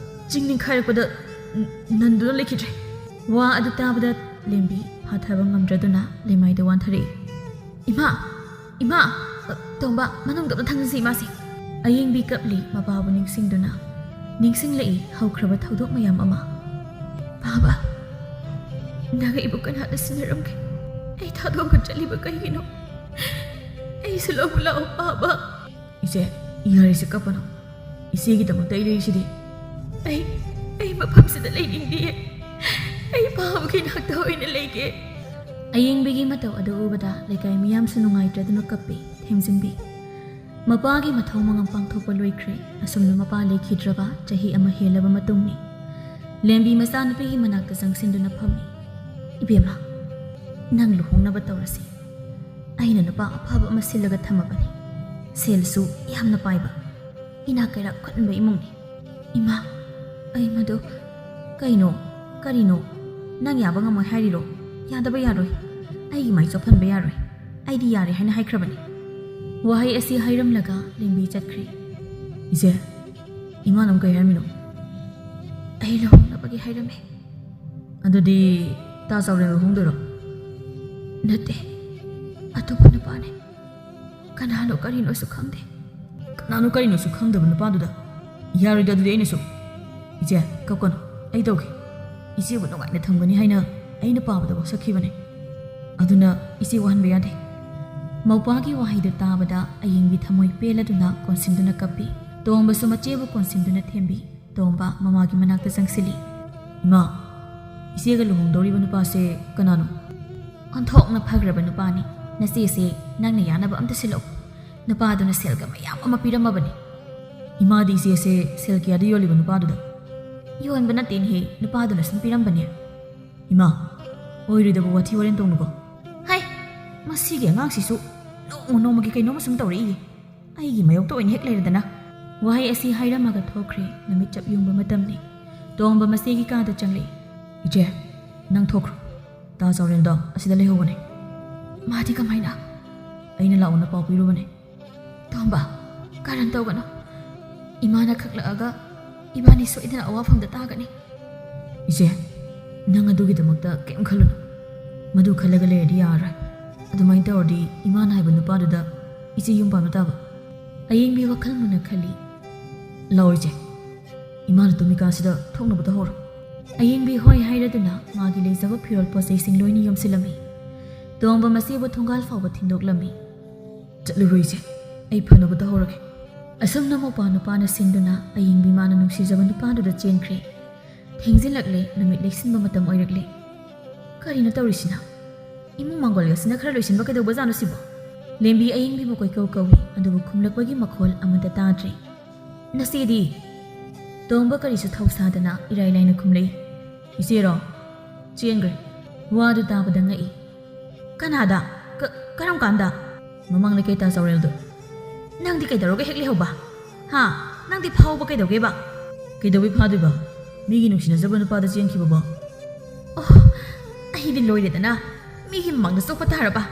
ꯆꯤꯡ ꯅꯤꯡꯈꯥꯏꯔꯛꯄꯗ ꯅ-, ꯅꯟꯗꯨꯅ ꯂꯩꯈꯤꯗ꯭ꯔꯦ꯫ ꯋꯥ ꯑꯗꯨ ꯇꯥꯕꯗ ꯂꯦꯝꯕꯤ ꯐꯥꯊꯕ ꯉꯝꯗ꯭ꯔꯗꯨꯅ ꯂꯩꯃꯥꯏꯗ ꯋꯥꯟꯊꯔꯛꯏ꯫ ꯏꯃꯥ! ꯏꯃꯥ! ꯑ, ꯇꯣꯝꯕ, ꯃꯅꯨꯡꯗ ꯑꯝꯇ ꯊꯝꯖꯤ ꯏꯃꯥꯁꯦ꯫ ꯑꯌꯦꯡꯕꯤ ꯀꯞꯂꯤ ꯃꯄꯥꯕꯨ ꯅꯤꯡꯁꯤꯡꯗꯨꯅ꯫ ꯅꯤꯡꯁꯤꯡꯂꯛꯏ ꯍꯧꯈ꯭ꯔꯕ ꯊꯧꯗꯣꯛ ꯃꯌꯥꯝ ꯑꯃ꯫ ꯄꯥꯕ, ꯅꯪ ꯑꯩꯕꯨ ꯀꯅꯥꯅ ꯁꯤꯟꯅꯔꯝꯒꯦ? ꯑꯩ ꯊꯥꯗꯣꯛꯑꯒ ꯆꯠꯂꯤꯕ ꯀꯩꯒꯤꯅꯣ? ꯑꯩꯁꯨ ꯂꯧꯕ ꯂꯥꯛꯑꯣ, ꯄꯥꯕ꯫ ꯏꯆꯦ, ꯌꯥꯔꯦꯁꯦ, ꯀꯞꯄꯅꯨ꯫ ꯏꯆꯦꯒꯤꯗꯃꯛꯇ ꯑꯩ ꯂꯩꯔꯤꯁꯤꯗꯤ꯫ ꯑꯩ, ꯑꯩ ꯃꯐꯝꯁꯤꯗ ꯂꯩꯅꯤꯡꯗꯤꯌꯦ꯫ ꯑꯩ ꯄꯥꯕꯒꯤ ꯅꯥꯛꯇ ꯑꯣꯏꯅ ꯂꯩꯒꯦ꯫ ꯑꯌꯦꯡꯕꯤꯒꯤ ꯃꯇꯧ ꯑꯗꯨ ꯎꯕꯗ ꯂꯩꯀꯥꯏ ꯃꯤꯌꯥꯝꯁꯨ ꯅꯨꯡꯉꯥꯏꯇ꯭ꯔꯗꯨꯅ ꯀꯞꯄꯤ꯫ ꯊꯦꯝꯖꯤꯟꯕꯤ꯫ ꯃꯄꯥꯒꯤ ꯃꯊꯧ ꯃꯉꯝ ꯄꯥꯡꯊꯣꯛꯄ ꯂꯣꯏꯈ꯭ꯔꯦ꯫ ꯑꯁꯨꯝꯅ ꯃꯄꯥ ꯂꯩꯈꯤꯗ꯭ꯔꯕ ꯆꯍꯤ ꯑꯃ ꯍꯦꯜꯂꯕ ꯃꯇꯨꯡꯅꯤ꯫ ꯂꯦꯝꯕꯤ ꯃꯆꯥꯅꯨꯄꯤꯒꯤ ꯃꯅꯥꯛꯇ ꯆꯪꯁꯤꯟꯗꯨꯅ ꯐꯝꯃꯤ꯫ "ꯏꯕꯦꯝꯃ, ꯅꯪ ꯂꯨꯍꯣꯡꯅꯕ ꯇꯧꯔꯁꯤ꯫ ꯑꯩꯅ ꯅꯨꯄꯥ ꯑꯐꯕ ꯑꯃ ꯁꯤꯜꯂꯒ ꯊꯝꯃꯕꯅꯤ꯫ ꯁꯦꯜꯁꯨ ꯌꯥꯝꯅ ꯄꯥꯏꯕ, ꯏꯅꯥꯛ ꯀꯩꯔꯥꯛ ꯈꯨꯟꯕ ꯏꯃꯨꯡꯅꯤ꯫" "ꯏꯃꯥ, ꯑꯩ ꯃꯗꯨ..." "ꯀꯩꯅꯣ? ꯀꯔꯤꯅꯣ? ꯅꯪ ꯌꯥꯕ ꯉꯝꯃꯣꯏ ꯍꯥꯏꯔꯤꯔꯣ? ꯌꯥꯗꯕ ꯌꯥꯔꯣꯏ꯫ ꯑꯩꯒꯤ ꯃꯥꯏ ꯆꯣꯞꯍꯟꯕ ꯌꯥꯔꯣꯏ꯫ ꯑꯩꯗꯤ ꯌꯥꯔꯦ ꯍꯥꯏꯅ ꯍꯥꯏꯈ꯭ꯔꯕꯅꯤ꯫" ꯋꯥꯍꯩ ꯑꯁꯤ ꯍꯥꯏꯔꯝꯂꯒ ꯂꯦꯝꯕꯤ ꯆꯠꯈ꯭ꯔꯦ꯫ "ꯏꯆꯦ, ꯏꯃꯥꯅ ꯑꯃꯨꯛ ꯀꯩ ꯍꯥꯏꯔꯝꯃꯤꯅꯣ?" "ꯑꯩ ꯂꯨꯍꯣꯡꯅꯕꯒꯤ ꯍꯥꯏꯔꯝꯃꯦ꯫" "ꯑꯗꯨꯗꯤ ꯇꯥ ꯆꯥꯎꯔꯦꯟ ꯂꯨꯍꯣꯡꯗꯣꯏꯔꯣ?" "ꯅꯠꯇꯦ, ꯑꯇꯣꯞꯄ ꯅꯨꯄꯥꯅꯦ꯫ ꯀꯅꯥꯅꯣ ꯀꯔꯤꯅꯣꯁꯨ ꯈꯪꯗꯦ꯫" "ꯀꯅꯥꯅꯣ ꯀꯔꯤꯅꯣꯁꯨ ꯈꯪꯗꯕ ꯅꯨꯄꯥꯗꯨꯗ? ꯌꯥꯔꯣꯏꯗ ꯑꯗꯨꯗꯤ ꯑꯩꯅꯁꯨ꯫" "ꯏꯆꯦ, ꯀꯞꯀꯅꯨ, ꯑꯩ ꯇꯧꯒꯦ꯫ ꯏꯆꯦꯕꯨ ꯅꯨꯡꯉꯥꯏꯅ ꯊꯝꯒꯅꯤ ꯍꯥꯏꯅ ꯑꯩꯅ ꯄꯥꯕꯗ ꯋꯥꯁꯛꯈꯤꯕꯅꯦ꯫ ꯑꯗꯨꯅ ꯏꯆꯦ ꯋꯥꯍꯟꯕ ꯌꯥꯗꯦ꯫" ꯃꯧꯄꯥꯒꯤ ꯋꯥꯍꯩꯗꯨ ꯇꯥꯕꯗ ꯑꯌꯦꯡꯕꯤ ꯊꯃꯣꯏ ꯄꯦꯜꯂꯗꯨꯅ ꯀꯣꯟꯁꯤꯟꯗꯨꯅ ꯀꯞꯄꯤ꯫ ꯇꯣꯝꯕꯁꯨ ꯃꯆꯦꯕꯨ ꯀꯣꯟꯁꯤꯟꯗꯨꯅ ꯊꯦꯝꯕꯤ꯫ ꯇꯣꯝꯕ ꯃꯃꯥꯒꯤ ꯃꯅꯥꯛꯇ ꯆꯪꯁꯤꯜꯂꯤ꯫ "ꯏꯃꯥ, ꯏꯆꯦꯒ ꯂꯨꯍꯣꯡꯗꯧꯔꯤꯕ ꯅꯨꯄꯥꯁꯦ ꯀꯅꯥꯅꯣ?" "ꯑꯣꯟꯊꯣꯛꯅ ꯐꯈ꯭ꯔꯕ ꯅꯨꯄꯥꯅꯤ꯫ ꯅꯆꯦꯁꯦ ꯅꯪꯅ ꯌꯥꯅꯕ ꯑꯝꯇ ꯁꯤꯜꯂꯛꯎ꯫ ꯅꯨꯄꯥꯗꯨꯅ ꯁꯦꯜꯒ ꯃꯌꯥꯝ ꯑꯃ ꯄꯤꯔꯝꯃꯕꯅꯤ꯫" "ꯏꯃꯥꯗꯤ ꯏꯆꯦꯁꯦ ꯁꯦꯜ ꯀꯌꯥꯗ ꯌꯣꯜꯂꯤꯕ ꯅꯨꯄꯥꯗꯨꯗ?" "ꯌꯣꯟꯕ ꯅꯠꯇꯦꯅꯦꯍꯦ, ꯅꯨꯄꯥꯗꯨꯅ ꯁꯨꯝ ꯄꯤꯔꯝꯕꯅꯦ"꯫ "ꯏꯃꯥ, ꯑꯣꯏꯔꯣꯏꯗꯕ ꯋꯥꯊꯤ ꯋꯥꯔꯦꯝ ꯇꯧꯅꯨꯀꯣ"꯫ "ꯍꯥꯏ, ꯃꯁꯤꯒꯤ ꯑꯉꯥꯡꯁꯤꯁꯨ ꯅꯣꯡꯃ ꯅꯣꯡꯃꯒꯤ ꯀꯩꯅꯣꯝꯃ ꯁꯨꯝ ꯇꯧꯔꯛꯏꯌꯦ꯫ ꯑꯩꯒꯤ ꯃꯥꯌꯣꯛꯇ ꯑꯣꯏꯅ ꯍꯦꯛ ꯂꯩꯔꯗꯅ"꯫ ꯋꯥꯍꯩ ꯑꯁꯤ ꯍꯥꯏꯔꯝꯃꯒ ꯊꯣꯛꯈ꯭ꯔꯦ꯫ ꯅꯨꯃꯤꯠ ꯆꯞ ꯌꯨꯡꯕ ꯃꯇꯝꯅꯤ꯫ ꯇꯣꯝꯕ ꯃꯆꯦꯒꯤ ꯀꯥꯗ ꯆꯪꯂꯛꯏ꯫ "ꯏꯆꯦ, ꯅꯪ ꯊꯣꯛꯈ꯭ꯔꯣ꯫ ꯇꯥ ꯆꯥꯎꯔꯦꯜꯗꯣ ꯑꯁꯤꯗ ꯂꯩꯍꯧꯕꯅꯦ"꯫ "ꯃꯥꯗꯤ ꯀꯃꯥꯏꯅ?" "ꯑꯩꯅ ꯂꯥꯛꯑꯣꯅ ꯄꯥꯎ ꯄꯤꯔꯨꯕꯅꯦ"꯫ "ꯇꯣꯝꯕ, ꯀꯔꯟ ꯇꯧꯒꯅꯨ꯫ ꯏꯃꯥꯅ ꯈꯪꯂꯛꯑꯒ ꯏꯕꯥꯅꯤ ꯁꯣꯏꯗꯅ ꯑꯋꯥꯐꯝꯗ ꯇꯥꯒꯅꯤ"꯫ "ꯏꯆꯦ, ꯅꯪ ꯑꯗꯨꯒꯤꯗꯃꯛꯇ ꯀꯩꯝ ꯈꯜꯂꯨꯅꯨ꯫ ꯃꯗꯨ ꯈꯜꯂꯒ ꯂꯩꯔꯗꯤ ꯌꯥꯔꯔꯣꯏ꯫ ꯑꯗꯨꯃꯥꯏꯅ ꯇꯧꯔꯗꯤ ꯏꯃꯥꯅ ꯍꯥꯏꯕ ꯅꯨꯄꯥꯗꯨꯗ ꯏꯆꯦ ꯌꯨꯝ ꯄꯥꯟꯕ ꯇꯥꯕ"꯫ ꯑꯌꯦꯡꯕꯤ ꯋꯥꯈꯜ ꯃꯨꯟꯅ ꯈꯜꯂꯤ꯫ "ꯂꯥꯛꯑꯣ ꯏꯆꯦ, ꯏꯃꯥꯅ ꯇꯨꯝꯃꯤꯀꯥꯟꯁꯤꯗ ꯊꯣꯛꯅꯕ ꯇꯧꯍꯧꯔꯣ"꯫ ꯑꯌꯦꯡꯕꯤ ꯍꯣꯏ ꯍꯥꯏꯔꯗꯨꯅ ꯃꯥꯒꯤ ꯂꯩꯖꯕ ꯐꯤꯔꯣꯜ ꯄꯣꯠꯆꯩꯁꯤꯡ ꯂꯣꯏꯅ ꯌꯣꯝꯁꯤꯜꯂꯝꯃꯤ꯫ ꯇꯣꯝꯕ ꯃꯆꯦꯕꯨ ꯊꯣꯡꯒꯥꯜ ꯐꯥꯎꯕ ꯊꯤꯟꯗꯣꯛꯂꯝꯃꯤ꯫ "ꯆꯠꯂꯨꯔꯣ ꯏꯆꯦ, ꯑꯩ ꯐꯅꯕ ꯇꯧꯍꯧꯔꯒꯦ"꯫ ꯑꯁꯨꯝꯅ ꯃꯧꯄ꯭ꯋꯥ ꯅꯨꯄꯥꯅ ꯁꯤꯟꯗꯨꯅ ꯑꯌꯦꯡꯕꯤ ꯃꯥꯅ ꯅꯨꯡꯁꯤꯖꯕ ꯅꯨꯄꯥꯗꯨꯗ ꯆꯦꯟꯈ꯭ꯔꯦ꯫ ꯊꯦꯡꯖꯤꯜꯂꯛꯂꯦ, ꯅꯨꯃꯤꯠ ꯂꯩꯁꯤꯟꯕ ꯃꯇꯝ ꯑꯣꯏꯔꯛꯂꯦ꯫ ꯀꯔꯤꯅꯣ ꯇꯧꯔꯤꯁꯤꯅ? ꯏꯃꯨꯡ ꯃꯥꯡꯒꯣꯜ ꯑꯁꯤꯅ ꯈꯔ ꯂꯣꯏꯁꯤꯟꯕ ꯀꯩꯗꯧꯕꯖꯥꯠꯅꯣ ꯁꯤꯕꯣ? ꯂꯦꯝꯕꯤ ꯑꯌꯦꯡꯕꯤꯕꯨ ꯀꯣꯏꯀꯧ ꯀꯧꯏ, ꯑꯗꯨꯕꯨ ꯈꯨꯝꯂꯛꯄꯒꯤ ꯃꯈꯣꯜ ꯑꯃꯠꯇ ꯇꯥꯗ꯭ꯔꯦ꯫ "ꯅꯆꯦꯗꯤ?" ꯇꯣꯝꯕ ꯀꯔꯤꯁꯨ ꯊꯧꯁꯥꯗꯅ ꯏꯔꯥꯏ ꯂꯥꯏꯅ ꯈꯨꯝꯂꯛꯏ꯫ "ꯏꯆꯦꯔꯣ? ꯆꯦꯟꯈ꯭ꯔꯦ"꯫ ꯋꯥꯗꯨ ꯇꯥꯕꯗ ꯉꯛꯏ꯫ "ꯀꯅꯥꯗ? ꯀ-, ꯀꯔꯝ ꯀꯥꯟꯗ?" "ꯃꯃꯥꯡ ꯂꯩꯀꯥꯏ ꯇꯥ ꯆꯥꯎꯔꯦꯜꯗꯣ"꯫ "ꯅꯪꯗꯤ ꯀꯩꯗꯧꯔꯒ ꯍꯦꯛ ꯂꯩꯍꯧꯕ? ꯍꯥ? ꯅꯪꯗꯤ ꯐꯥꯎꯕ ꯀꯩꯗꯧꯒꯦꯕ?" "ꯀꯩꯗꯧꯕꯩ ꯐꯥꯗꯣꯏꯕ? ꯃꯤꯒꯤ ꯅꯨꯡꯁꯤꯅꯖꯕ ꯅꯨꯄꯥꯗ ꯆꯦꯟꯈꯤꯕꯕꯣ?" "ꯑꯣ, ꯑꯩꯗꯤ ꯂꯣꯏꯔꯦꯗꯅ꯫ ꯃꯤꯒꯤ ꯃꯃꯥꯡꯗ ꯆꯣꯞꯄ ꯇꯥꯔꯕ?"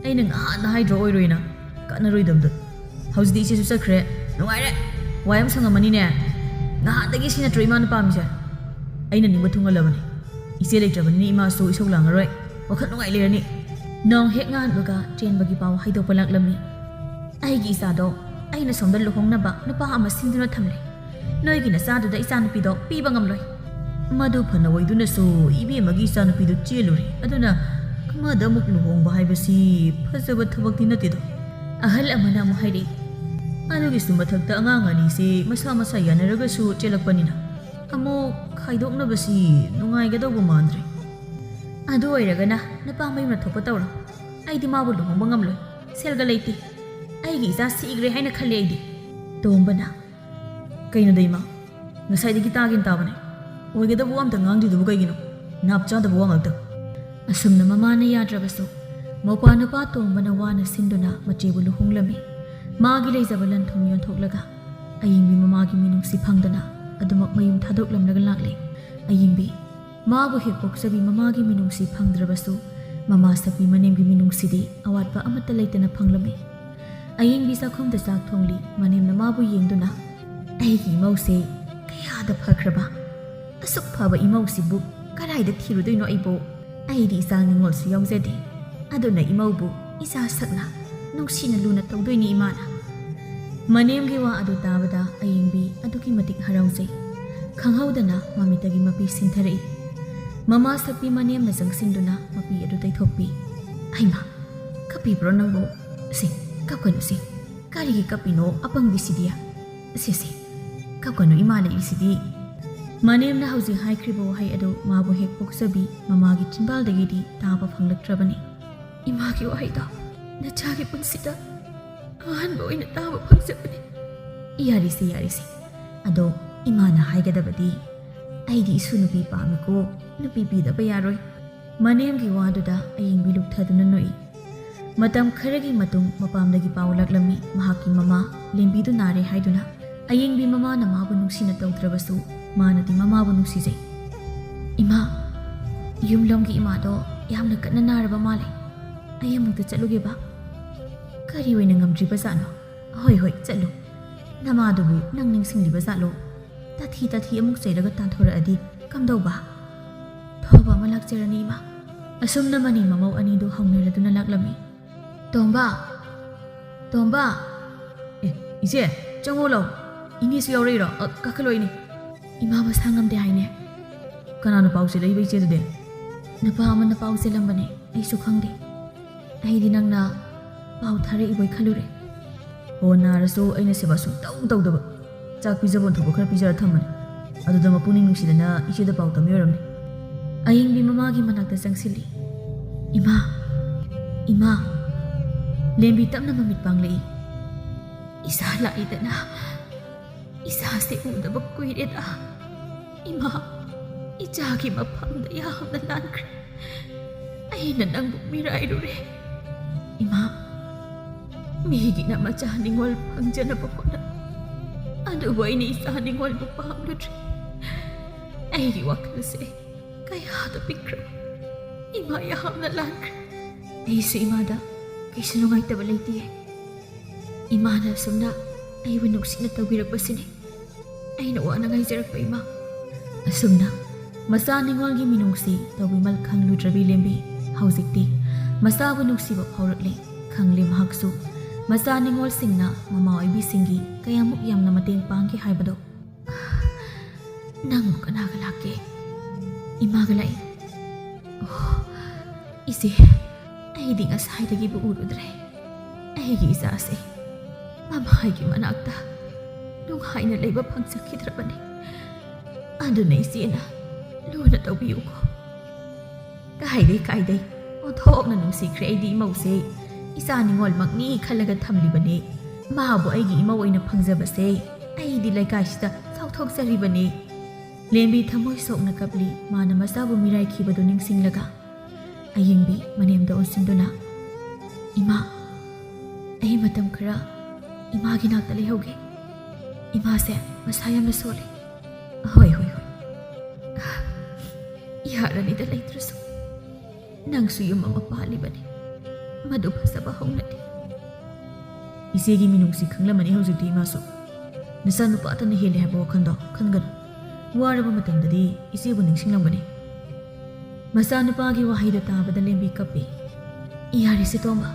"ꯑꯩꯅ ꯉꯍꯥꯟꯅ ꯍꯥꯏꯗ꯭ꯔꯣ ꯑꯣꯏꯔꯣꯏꯅ? ꯀꯥꯟꯅꯔꯣꯏꯗꯕꯗ꯫ ꯍꯧꯖꯤꯛꯇꯤ ꯏꯆꯦꯁꯨ ꯆꯠꯈ꯭ꯔꯦ꯫ ꯅꯨꯡꯉꯥꯏꯔꯦ꯫ ꯋꯥꯏ ꯑꯃ ꯁꯪꯉꯝꯃꯅꯤꯅꯦ꯫ ꯉꯍꯥꯟꯗꯒꯤ ꯁꯤ ꯅꯠꯇ꯭ꯔꯣ ꯏꯃꯥꯅ ꯄꯥꯝꯃꯤꯁꯦ? ꯑꯩꯅ ꯅꯤꯡꯕ ꯊꯨꯡꯍꯜꯂꯕꯅꯤ꯫ ꯏꯆꯦ ꯂꯩꯇ꯭ꯔꯕꯅꯤꯅ ꯏꯃꯥꯁꯨ ꯏꯁꯧ ꯂꯥꯡꯉꯔꯣꯏ꯫ ꯋꯥꯈꯜ ꯅꯨꯡꯉꯥꯏ ꯂꯩꯔꯅꯤ"꯫ ꯅꯣꯡ ꯍꯦꯛ ꯉꯥꯟꯕꯒ ꯆꯦꯟꯕꯒꯤ ꯄꯥꯎ ꯍꯥꯏꯗꯣꯛꯄ ꯂꯥꯛꯂꯝꯃꯤ꯫ "ꯑꯩꯒꯤ ꯏꯆꯥꯗꯣ ꯑꯩꯅ ꯁꯣꯝꯗ ꯂꯨꯍꯣꯡꯅꯕ ꯅꯨꯄꯥ ꯑꯃ ꯁꯤꯟꯗꯨꯅ ꯊꯝꯂꯦ꯫ ꯅꯣꯏꯒꯤ ꯅꯆꯥꯗꯨꯗ ꯏꯆꯥꯅꯨꯄꯤꯗꯣ ꯄꯤꯕ ꯉꯝꯂꯣꯏ"꯫ "ꯃꯗꯨ ꯐꯅ ꯑꯣꯏꯗꯨꯅꯁꯨ ꯏꯕꯦꯝꯃꯒꯤ ꯏꯆꯥꯅꯨꯄꯤꯗꯨ ꯆꯦꯜꯂꯨꯔꯦ꯫ ꯑꯗꯨꯅ ꯑꯃꯗ ꯑꯃꯨꯛ ꯂꯨꯍꯣꯡꯕ ꯍꯥꯏꯕꯁꯤ ꯐꯖꯕ ꯊꯕꯛꯇꯤ ꯅꯠꯇꯦꯗꯣ"꯫ ꯑꯍꯜ ꯑꯃꯅ ꯑꯃꯨꯛ ꯍꯥꯏꯔꯛꯏ꯫ "ꯑꯗꯨꯒꯤꯁꯨ ꯃꯊꯛꯇ ꯑꯉꯥꯡ ꯑꯅꯤꯁꯦ ꯃꯁꯥ ꯃꯁꯥ ꯌꯥꯅꯔꯒꯁꯨ ꯆꯦꯜꯂꯛꯄꯅꯤꯅ ꯑꯃꯨꯛ ꯈꯥꯏꯗꯣꯛꯅꯕꯁꯤ ꯅꯨꯡꯉꯥꯏꯒꯗꯧꯕ ꯃꯥꯟꯗ꯭ꯔꯦ"꯫ "ꯑꯗꯨ ꯑꯣꯏꯔꯒꯅ ꯅꯨꯄꯥ ꯃꯌꯨꯝꯅ ꯊꯣꯛꯄ ꯇꯧꯔꯣ꯫ ꯑꯩꯗꯤ ꯃꯥꯕꯨ ꯂꯨꯍꯣꯡꯕ ꯉꯝꯂꯣꯏ꯫ ꯁꯦꯜꯒ ꯂꯩꯇꯦ꯫ ꯑꯩꯒꯤ ꯏꯆꯥ ꯁꯤꯈ꯭ꯔꯦ ꯍꯥꯏꯅ ꯈꯜꯂꯦ ꯑꯩꯗꯤ"꯫ ꯇꯣꯝꯕꯅ, "ꯀꯩꯅꯣꯗ ꯏꯃꯥ, ꯉꯁꯥꯏꯗꯒꯤ ꯇꯥꯒꯦꯅ ꯇꯥꯕꯅꯦ꯫ ꯑꯣꯏꯒꯗꯕ ꯋꯥ ꯑꯝꯇ ꯉꯥꯡꯗ꯭ꯔꯤꯗꯨꯕꯨ ꯀꯩꯒꯤꯅꯣ? ꯅꯥꯞ ꯆꯥꯗꯕ ꯋꯥ ꯉꯥꯛꯇ꯫ ꯑꯁꯨꯝꯅ ꯃꯃꯥꯅ ꯌꯥꯗ꯭ꯔꯕꯁꯨ, ꯃꯧꯄ꯭ꯋꯥ ꯅꯨꯄꯥ ꯇꯣꯝꯕꯅ ꯋꯥꯅ ꯁꯤꯟꯗꯨꯅ ꯃꯆꯦꯕꯨ ꯂꯨꯍꯣꯡꯂꯝꯃꯤ꯫ ꯃꯥꯒꯤ ꯂꯩꯖꯕ ꯂꯟ ꯊꯨꯝ ꯌꯣꯟꯊꯣꯛꯂꯒ ꯑꯌꯤꯡꯕꯤ ꯃꯃꯥꯒꯤ ꯃꯤꯅꯨꯡꯁꯤ ꯐꯪꯗꯅ ꯑꯗꯨꯃꯛ ꯃꯌꯨꯝ ꯊꯥꯗꯣꯛꯂꯝꯂꯒ ꯂꯥꯛꯂꯦ꯫ ꯑꯌꯤꯡꯕꯤ, ꯃꯥꯕꯨ ꯍꯦꯛ ꯄꯣꯛꯆꯕꯤ ꯃꯃꯥꯒꯤ ꯃꯤꯅꯨꯡꯁꯤ ꯐꯪꯗ꯭ꯔꯕꯁꯨ, ꯃꯃꯥ ꯁꯛꯄꯤ ꯃꯅꯦꯝꯒꯤ ꯃꯤꯅꯨꯡꯁꯤꯗꯤ ꯑꯋꯥꯠꯄ ꯑꯃꯠꯇ ꯂꯩꯇꯅ ꯐꯪꯂꯝꯃꯤ꯫ ꯑꯌꯤꯡꯕꯤ ꯆꯥꯛꯈꯨꯝꯗ ꯆꯥꯛ ꯊꯣꯡꯂꯤ꯫ ꯃꯅꯦꯝꯅ ꯃꯥꯕꯨ ꯌꯦꯡꯗꯨꯅ, "ꯑꯩꯒꯤ ꯏꯃꯧꯁꯦ ꯀꯌꯥꯗ ꯐꯈ꯭ꯔꯕ! ꯑꯁꯨꯛ ꯐꯕ ꯏꯃꯧꯁꯤꯕꯨ ꯀꯗꯥꯏꯗ ꯊꯤꯔꯨꯗꯣꯏꯅꯣ ꯑꯩꯕꯨ? ꯑꯩꯗꯤ ꯏꯆꯥ ꯅꯤꯉꯣꯜꯁꯨ ꯌꯥꯎꯖꯗꯦ꯫ ꯑꯗꯨꯅ ꯏꯃꯧꯕꯨ ꯏꯆꯥ ꯁꯛꯅ ꯅꯨꯡꯁꯤꯅ ꯂꯨꯅ ꯇꯧꯗꯣꯏꯅꯤ ꯏꯃꯥꯅ꯫" ꯃꯅꯦꯝꯒꯤ ꯋꯥ ꯑꯗꯨ ꯇꯥꯕꯗ ꯑꯌꯤꯡꯕꯤ ꯑꯗꯨꯛꯀꯤ ꯃꯇꯤꯛ ꯍꯔꯥꯎꯖꯩ꯫ ꯈꯪꯍꯧꯗꯅ ꯃꯃꯤꯠꯇꯒꯤ ꯃꯄꯤ ꯁꯤꯟꯊꯔꯛꯏ꯫ ꯃꯃꯥ ꯁꯛꯄꯤ ꯃꯅꯦꯝꯅ ꯆꯪꯁꯤꯟꯗꯨꯅ ꯃꯄꯤ ꯑꯗꯨ ꯇꯩꯊꯣꯛꯄꯤ꯫ "ꯍꯩꯃꯥ, ꯀꯞꯄꯤꯕ꯭ꯔꯣ ꯅꯪꯕꯨ? ꯁꯦ, ꯀꯞꯀꯅꯨ ꯁꯦ꯫ ꯀꯔꯤꯒꯤ ꯀꯞꯄꯤꯅꯣ ꯑꯄꯪꯕꯤꯁꯤꯗꯤ? ꯁꯦ, ꯁꯦ, ꯀꯞꯀꯅꯨ, ꯏꯃꯥ ꯂꯩꯔꯤꯁꯤꯗꯤ꯫" ꯃꯅꯦꯝꯅ ꯍꯧꯖꯤꯛ ꯍꯥꯏꯈ꯭ꯔꯤꯕ ꯋꯥꯍꯩ ꯑꯗꯨ ꯃꯥꯕꯨ ꯍꯦꯛ ꯄꯣꯛꯆꯕꯤ ꯃꯃꯥꯒꯤ ꯆꯤꯟꯕꯥꯜꯗꯒꯤꯗꯤ ꯇꯥꯕ ꯐꯪꯂꯛꯇ꯭ꯔꯕꯅꯤ꯫ "ꯏꯃꯥꯒꯤ ꯋꯥꯍꯩꯗꯣ ꯅꯆꯥꯒꯤ ꯄꯨꯟꯁꯤꯗ ꯑꯍꯥꯟꯕ ꯑꯣꯏꯅ ꯇꯥꯕ ꯐꯪꯖꯕꯅꯤ꯫" "ꯌꯥꯔꯤꯁꯦ, ꯌꯥꯔꯤꯁꯦ꯫ ꯑꯗꯣ ꯏꯃꯥꯅ ꯍꯥꯏꯒꯗꯕꯗꯤ, ꯑꯩꯗꯤ ꯏꯁꯨ ꯅꯨꯄꯤ ꯄꯥꯝꯃꯤꯀꯣ, ꯅꯨꯄꯤ ꯄꯤꯗꯕ ꯌꯥꯔꯣꯏ꯫" ꯃꯅꯦꯝꯒꯤ ꯋꯥꯗꯨꯗ ꯑꯌꯤꯡꯕꯤ ꯂꯨꯞꯊꯗꯨꯅ ꯅꯣꯛꯏ꯫ ꯃꯇꯝ ꯈꯔꯒꯤ ꯃꯇꯨꯡ ꯃꯄꯥꯝꯗꯒꯤ ꯄꯥꯎ ꯂꯥꯛꯂꯝꯃꯤ, ꯃꯍꯥꯛꯀꯤ ꯃꯃꯥ ꯂꯦꯝꯕꯤꯗꯨ ꯅꯥꯔꯦ ꯍꯥꯏꯗꯨꯅ꯫ ꯑꯌꯤꯡꯕꯤ ꯃꯃꯥꯅ ꯃꯥꯕꯨ ꯅꯨꯡꯁꯤꯅ ꯇꯧꯗ꯭ꯔꯕꯁꯨ, ꯃꯥꯅꯗꯤ ꯃꯃꯥꯕꯨ ꯅꯨꯡꯁꯤꯖꯩ꯫ "ꯏꯃꯥ, ꯌꯨꯝꯂꯣꯝꯒꯤ ꯏꯃꯥꯗꯣ ꯌꯥꯝꯅ ꯀꯟꯅ ꯅꯥꯔꯕ ꯃꯥꯜꯂꯦ꯫ ꯑꯩ ꯑꯃꯨꯛꯇ ꯆꯠꯂꯨꯒꯦꯕ꯫" "ꯀꯔꯤ ꯑꯣꯏꯅ ꯉꯝꯗ꯭ꯔꯤꯕꯖꯥꯠꯅꯣ? ꯍꯣꯏ, ꯍꯣꯏ, ꯆꯠꯂꯨ꯫ ꯅꯃꯥꯗꯨꯕꯨ ꯅꯪ ꯅꯤꯡꯁꯤꯡꯂꯤꯕꯖꯥꯠꯂꯣ? ꯇꯥꯊꯤ ꯇꯥꯊꯤ ꯑꯃꯨꯛ ꯆꯩꯔꯒ ꯇꯥꯟꯊꯣꯔꯛꯑꯗꯤ ꯀꯝꯗꯧꯕ? ꯐꯕ ꯑꯃ ꯂꯥꯛꯆꯔꯅꯤ, ꯏꯃꯥ꯫" ꯑꯁꯨꯝꯅ ꯃꯅꯦꯝ ꯃꯃꯧ ꯑꯅꯤꯗꯨ ꯍꯧꯅꯔꯗꯨꯅ ꯂꯥꯛꯂꯝꯃꯤ꯫ "ꯇꯣꯝꯕ! ꯇꯣꯝꯕ!" "ꯑꯦ, ꯏꯆꯦ, ꯆꯪꯉꯣ ꯂꯥꯎ꯫ ꯏꯅꯦꯁꯨ ꯌꯥꯎꯔꯛꯏꯔꯣ? ꯑ, ꯀꯥꯈꯠꯂꯣ ꯏꯅꯦ꯫" "ꯏꯃꯥ ꯃꯁꯥ ꯉꯝꯗꯦ ꯍꯥꯏꯅꯦ꯫" "ꯀꯅꯥꯅ ꯄꯥꯎ ꯆꯦꯜꯂꯛꯏꯕ ꯏꯆꯦꯗꯨꯗꯤ?" "ꯅꯨꯄꯥ ꯑꯃꯅ ꯄꯥꯎ ꯆꯦꯜꯂꯝꯕꯅꯦ, ꯑꯩꯁꯨ ꯈꯪꯗꯦ꯫ ꯑꯩꯗꯤ ꯅꯪꯅ ꯄꯥꯎ ꯊꯥꯔꯛꯏꯕꯣꯏ ꯈꯜꯂꯨꯔꯦ꯫" "ꯑꯣ, ꯅꯥꯔꯁꯨ ꯑꯩꯅ ꯁꯦꯕꯥ ꯁꯨꯡꯇꯧ ꯇꯧꯗꯕ꯫ ꯆꯥꯛ ꯄꯤꯖꯐꯝ ꯊꯣꯛꯄ ꯈꯔ ꯄꯤꯖꯔ ꯊꯝꯕꯅꯤ꯫ ꯑꯗꯨꯗ ꯃꯄꯨꯛꯅꯤꯡ ꯅꯨꯡꯁꯤꯗꯅ ꯏꯆꯦꯗ ꯄꯥꯎ ꯇꯝꯃꯤ ꯑꯣꯏꯔꯝꯅꯤ꯫" ꯑꯌꯤꯡꯕꯤ ꯃꯃꯥꯒꯤ ꯃꯅꯥꯛꯇ ꯆꯪꯁꯤꯜꯂꯤ꯫ "ꯏꯃꯥ, ꯏꯃꯥ!" ꯂꯦꯝꯕꯤ ꯇꯞꯅ ꯃꯃꯤꯠ ꯄꯥꯡꯂꯛꯏ꯫ "ꯏꯆꯥ ꯂꯥꯛꯏꯗꯅ, ꯏꯆꯥꯁꯦ ꯎꯗꯕ ꯀꯨꯏꯔꯦꯗ꯫ ꯏꯃꯥ, ꯏꯆꯥꯒꯤ ꯃꯐꯝꯗ ꯌꯥꯝꯅ ꯂꯥꯟꯈ꯭ꯔꯦ꯫ ꯑꯩꯅ ꯅꯪꯕꯨ ꯃꯤꯔꯥꯏꯔꯨꯔꯦ꯫ ꯏꯃꯥ, ꯃꯤꯒꯤꯅ ꯃꯆꯥ ꯅꯤꯉꯣꯜ ꯐꯪꯖꯅꯕ ꯍꯣꯠꯅ, ꯑꯗꯨꯕꯨ ꯑꯩꯅ ꯏꯆꯥ ꯅꯤꯉꯣꯜꯕꯨ ꯄꯥꯝꯂꯨꯗ꯭ꯔꯦ꯫ ꯑꯩꯒꯤ ꯋꯥꯈꯜꯁꯦ ꯀꯌꯥꯗ ꯄꯤꯛꯈ꯭ꯔꯕ꯫ ꯏꯃꯥ ꯌꯥꯝꯅ ꯂꯥꯟꯈ꯭ꯔꯦ꯫ ꯑꯩꯁꯨ ꯏꯃꯥꯗ ꯀꯩꯁꯨ ꯅꯨꯡꯉꯥꯏꯇꯕ ꯂꯩꯇꯦ꯫ ꯏꯃꯥꯅ ꯑꯁꯨꯝꯅ ꯑꯩꯕꯨ ꯅꯨꯡꯁꯤꯅ ꯇꯧꯕꯤꯔꯛꯄꯁꯤꯅꯤ ꯑꯩꯅ ꯋꯥꯅ ꯉꯥꯏꯖꯔꯛꯄ ꯏꯃꯥ꯫ ꯑꯁꯨꯝꯅ ꯃꯆꯥ ꯅꯤꯉꯣꯜꯒꯤ ꯃꯤꯅꯨꯡꯁꯤ ꯇꯧꯕꯤꯃꯜ ꯈꯪꯂꯨꯗ꯭ꯔꯕꯤ ꯂꯦꯝꯕꯤ ꯍꯧꯖꯤꯛꯇꯤ ꯃꯆꯥꯕꯨ ꯅꯨꯡꯁꯤꯕ ꯐꯥꯎꯔꯛꯂꯦ꯫ ꯈꯪꯂꯦ ꯃꯍꯥꯛꯁꯨ ꯃꯆꯥ ꯅꯤꯉꯣꯜꯁꯤꯡꯅ ꯃꯃꯥ ꯑꯣꯏꯕꯤꯁꯤꯡꯒꯤ ꯀꯌꯥꯃꯨꯛ ꯌꯥꯝꯅ ꯃꯇꯦꯡ ꯄꯥꯡꯒꯦ ꯍꯥꯏꯕꯗꯣ꯫ "ꯅꯪꯕꯨ ꯀꯅꯥꯒ ꯂꯥꯛꯀꯦ?" "ꯏꯃꯥꯒ ꯂꯥꯛꯏ꯫" "ꯑꯣ, ꯏꯆꯦ, ꯑꯩꯗꯤ ꯉꯁꯥꯏꯗꯒꯤꯕꯨ ꯎꯔꯨꯗ꯭ꯔꯦ꯫ ꯑꯩꯒꯤ ꯏꯆꯥꯁꯦ ꯃꯃꯥꯒꯤ ꯃꯅꯥꯛꯇ ꯅꯨꯡꯉꯥꯏꯅ ꯂꯩꯕ ꯐꯪꯖꯈꯤꯗ꯭ꯔꯕꯅꯤ꯫ ꯑꯗꯨꯅ ꯏꯆꯦꯅ ꯂꯨꯅ ꯇꯧꯕꯤꯌꯨꯀꯣ꯫" "ꯀꯥꯏꯗꯩ, ꯀꯥꯏꯗꯩ, ꯑꯣꯟꯊꯣꯛꯅ ꯅꯨꯡꯁꯤꯈ꯭ꯔꯦ ꯑꯩꯗꯤ ꯏꯃꯧꯁꯦ꯫ ꯏꯆꯥ ꯅꯤꯉꯣꯜꯃꯛꯅꯤ ꯈꯜꯂꯒ ꯊꯝꯂꯤꯕꯅꯦ꯫ ꯃꯥꯕꯨ ꯑꯩꯒꯤ ꯏꯃꯧ ꯑꯣꯏꯅ ꯐꯪꯖꯕꯁꯦ ꯑꯩꯗꯤ ꯂꯩꯀꯥꯏꯁꯤꯗ ꯆꯥꯎꯊꯣꯛꯆꯔꯤꯕꯅꯦ꯫" ꯂꯦꯝꯕꯤ ꯊꯃꯣꯏ ꯁꯣꯛꯅ ꯀꯞꯂꯤ꯫ ꯃꯥꯅ ꯃꯆꯥꯕꯨ ꯃꯤꯔꯥꯏꯈꯤꯕꯗꯨ ꯅꯤꯡꯁꯤꯡꯂꯒ ꯑꯌꯦꯡꯕꯤ ꯃꯅꯦꯝꯗ ꯑꯣꯟꯁꯤꯟꯗꯨꯅ, "ꯏꯃꯥ, ꯑꯩ ꯃꯇꯝ ꯈꯔ ꯏꯃꯥꯒꯤ ꯅꯥꯛꯇ ꯂꯩꯍꯧꯒꯦ꯫ ꯏꯃꯥꯁꯦ ꯃꯁꯥ ꯌꯥꯝꯅ ꯁꯣꯜꯂꯤ꯫" "ꯍꯣꯏ, ꯍꯣꯏ, ꯍꯣꯏ꯫ ꯌꯥꯔꯅꯤꯗ ꯂꯩꯇ꯭ꯔꯁꯨ꯫ ꯅꯪꯁꯨ ꯌꯨꯝ ꯑꯃ ꯄꯥꯜꯂꯤꯕꯅꯤ꯫ ꯃꯗꯨ ꯐꯖꯕ ꯍꯧꯅꯗꯦ꯫" "ꯏꯆꯦꯒꯤ ꯃꯤꯅꯨꯡꯁꯤ ꯈꯪꯂꯝꯃꯅꯤ ꯍꯧꯖꯤꯛꯇꯤ ꯏꯃꯥꯁꯨ꯫ ꯅꯆꯥꯅꯨꯄꯥꯇꯅ ꯍꯦꯜꯂꯦ ꯍꯥꯏꯕ ꯋꯥꯈꯜꯗꯣ ꯈꯟꯒꯅꯨ꯫ ꯋꯥꯔꯕ ꯃꯇꯝꯗꯗꯤ ꯏꯆꯦꯕꯨ ꯅꯤꯡꯁꯤꯡꯂꯝꯒꯅꯤ꯫" ꯃꯆꯥꯅꯨꯄꯥꯒꯤ ꯋꯥꯍꯩꯗ ꯇꯥꯕꯗ ꯂꯦꯝꯕꯤ ꯀꯞꯄꯤ꯫ "ꯌꯥꯔꯦꯁꯦ ꯇꯣꯝꯕ,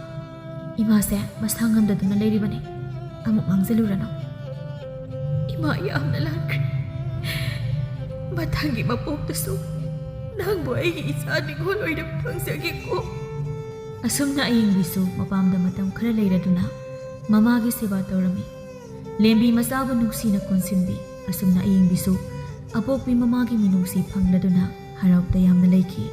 ꯏꯃꯥꯁꯦ ꯃꯁꯥ ꯉꯝꯗꯗꯨꯅ ꯂꯩꯔꯤꯕꯅꯤ꯫ ꯑꯃꯨꯛ ꯉꯥꯡꯖꯜꯂꯨꯔꯅꯨ꯫ ꯏꯃꯥ ꯌꯥꯝꯅ ꯂꯥꯟꯈ꯭ꯔꯦ꯫ ꯃꯊꯪꯒꯤ ꯃꯄꯣꯛꯇꯁꯨ ꯅꯪꯕꯨ ꯑꯩꯒꯤ ꯏꯆꯥ ꯅꯤꯉꯣꯜ ꯑꯣꯏꯅ ꯐꯪꯖꯒꯦꯀꯣ꯫" ꯑꯁꯨꯝꯅ ꯑꯌꯦꯡꯕꯤꯁꯨ ꯃꯄꯥꯝꯗ ꯃꯇꯝ ꯈꯔ ꯂꯩꯔꯗꯨꯅ ꯃꯃꯥꯒꯤ ꯁꯦꯕꯥ ꯇꯧꯔꯝꯃꯤ꯫ ꯂꯦꯝꯕꯤ ꯃꯆꯥꯕꯨ ꯅꯨꯡꯁꯤꯅ ꯀꯣꯟꯁꯤꯟꯕꯤ꯫ ꯑꯁꯨꯝꯅ ꯑꯌꯦꯡꯕꯤꯁꯨ ꯑꯄꯣꯛꯄꯤ ꯃꯃꯥꯒꯤ ꯃꯤꯅꯨꯡꯁꯤ ꯐꯪꯂꯗꯨꯅ ꯍꯔꯥꯎ ꯇꯌꯥꯝꯅ ꯂꯩꯈꯤ꯫